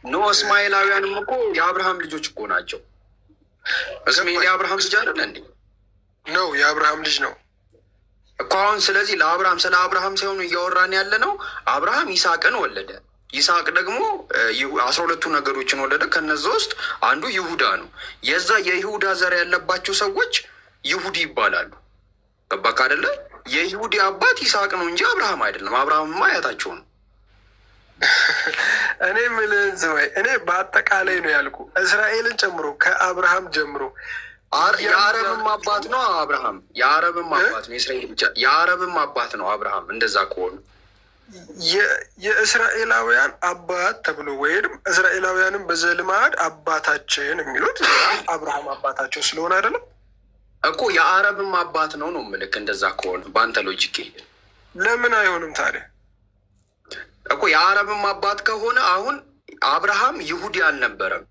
No፣ እስማኤላውያንም እኮ የአብርሃም ልጆች እኮ ናቸው። እስማኤል የአብርሃም ልጅ አይደለ እንዴ? ነው፣ የአብርሃም ልጅ ነው። እኮ አሁን ስለዚህ ለአብርሃም ስለ አብርሃም ሳይሆን እያወራን ያለ ነው። አብርሃም ይስሐቅን ወለደ። ይስሐቅ ደግሞ 12ቱ ነገዶችን ወለደ። ከነዛ ውስጥ አንዱ ይሁዳ ነው። የዛ የይሁዳ ዘር ያለባቸው ሰዎች ይሁዲ ይባላሉ። ገባክ አይደለ? የይሁዲ አባት ይስሐቅ ነው እንጂ አብርሃም አይደለም። አብርሃምማ አያታቸው ነው። እኔ የምልህን ስማኝ። እኔ በአጠቃላይ ነው ያልኩ፣ እስራኤልን ጨምሮ ከአብርሃም ጀምሮ። የአረብም አባት ነው አብርሃም። የአረብም አባት ነው፣ የእስራኤል ብቻ፣ የአረብም አባት ነው አብርሃም። እንደዛ ከሆኑ የእስራኤላውያን አባት ተብሎ ወይም እስራኤላውያንም በዘልማድ አባታችን የሚሉት አብርሃም አባታቸው ስለሆነ አይደለም? እኮ የአረብም አባት ነው ነው የምልህ። እንደዛ ከሆነ በአንተ logic ለምን አይሆንም ታዲያ? እኮ የአረብም አባት ከሆነ አሁን አብርሃም ይሁዲ አልነበረም።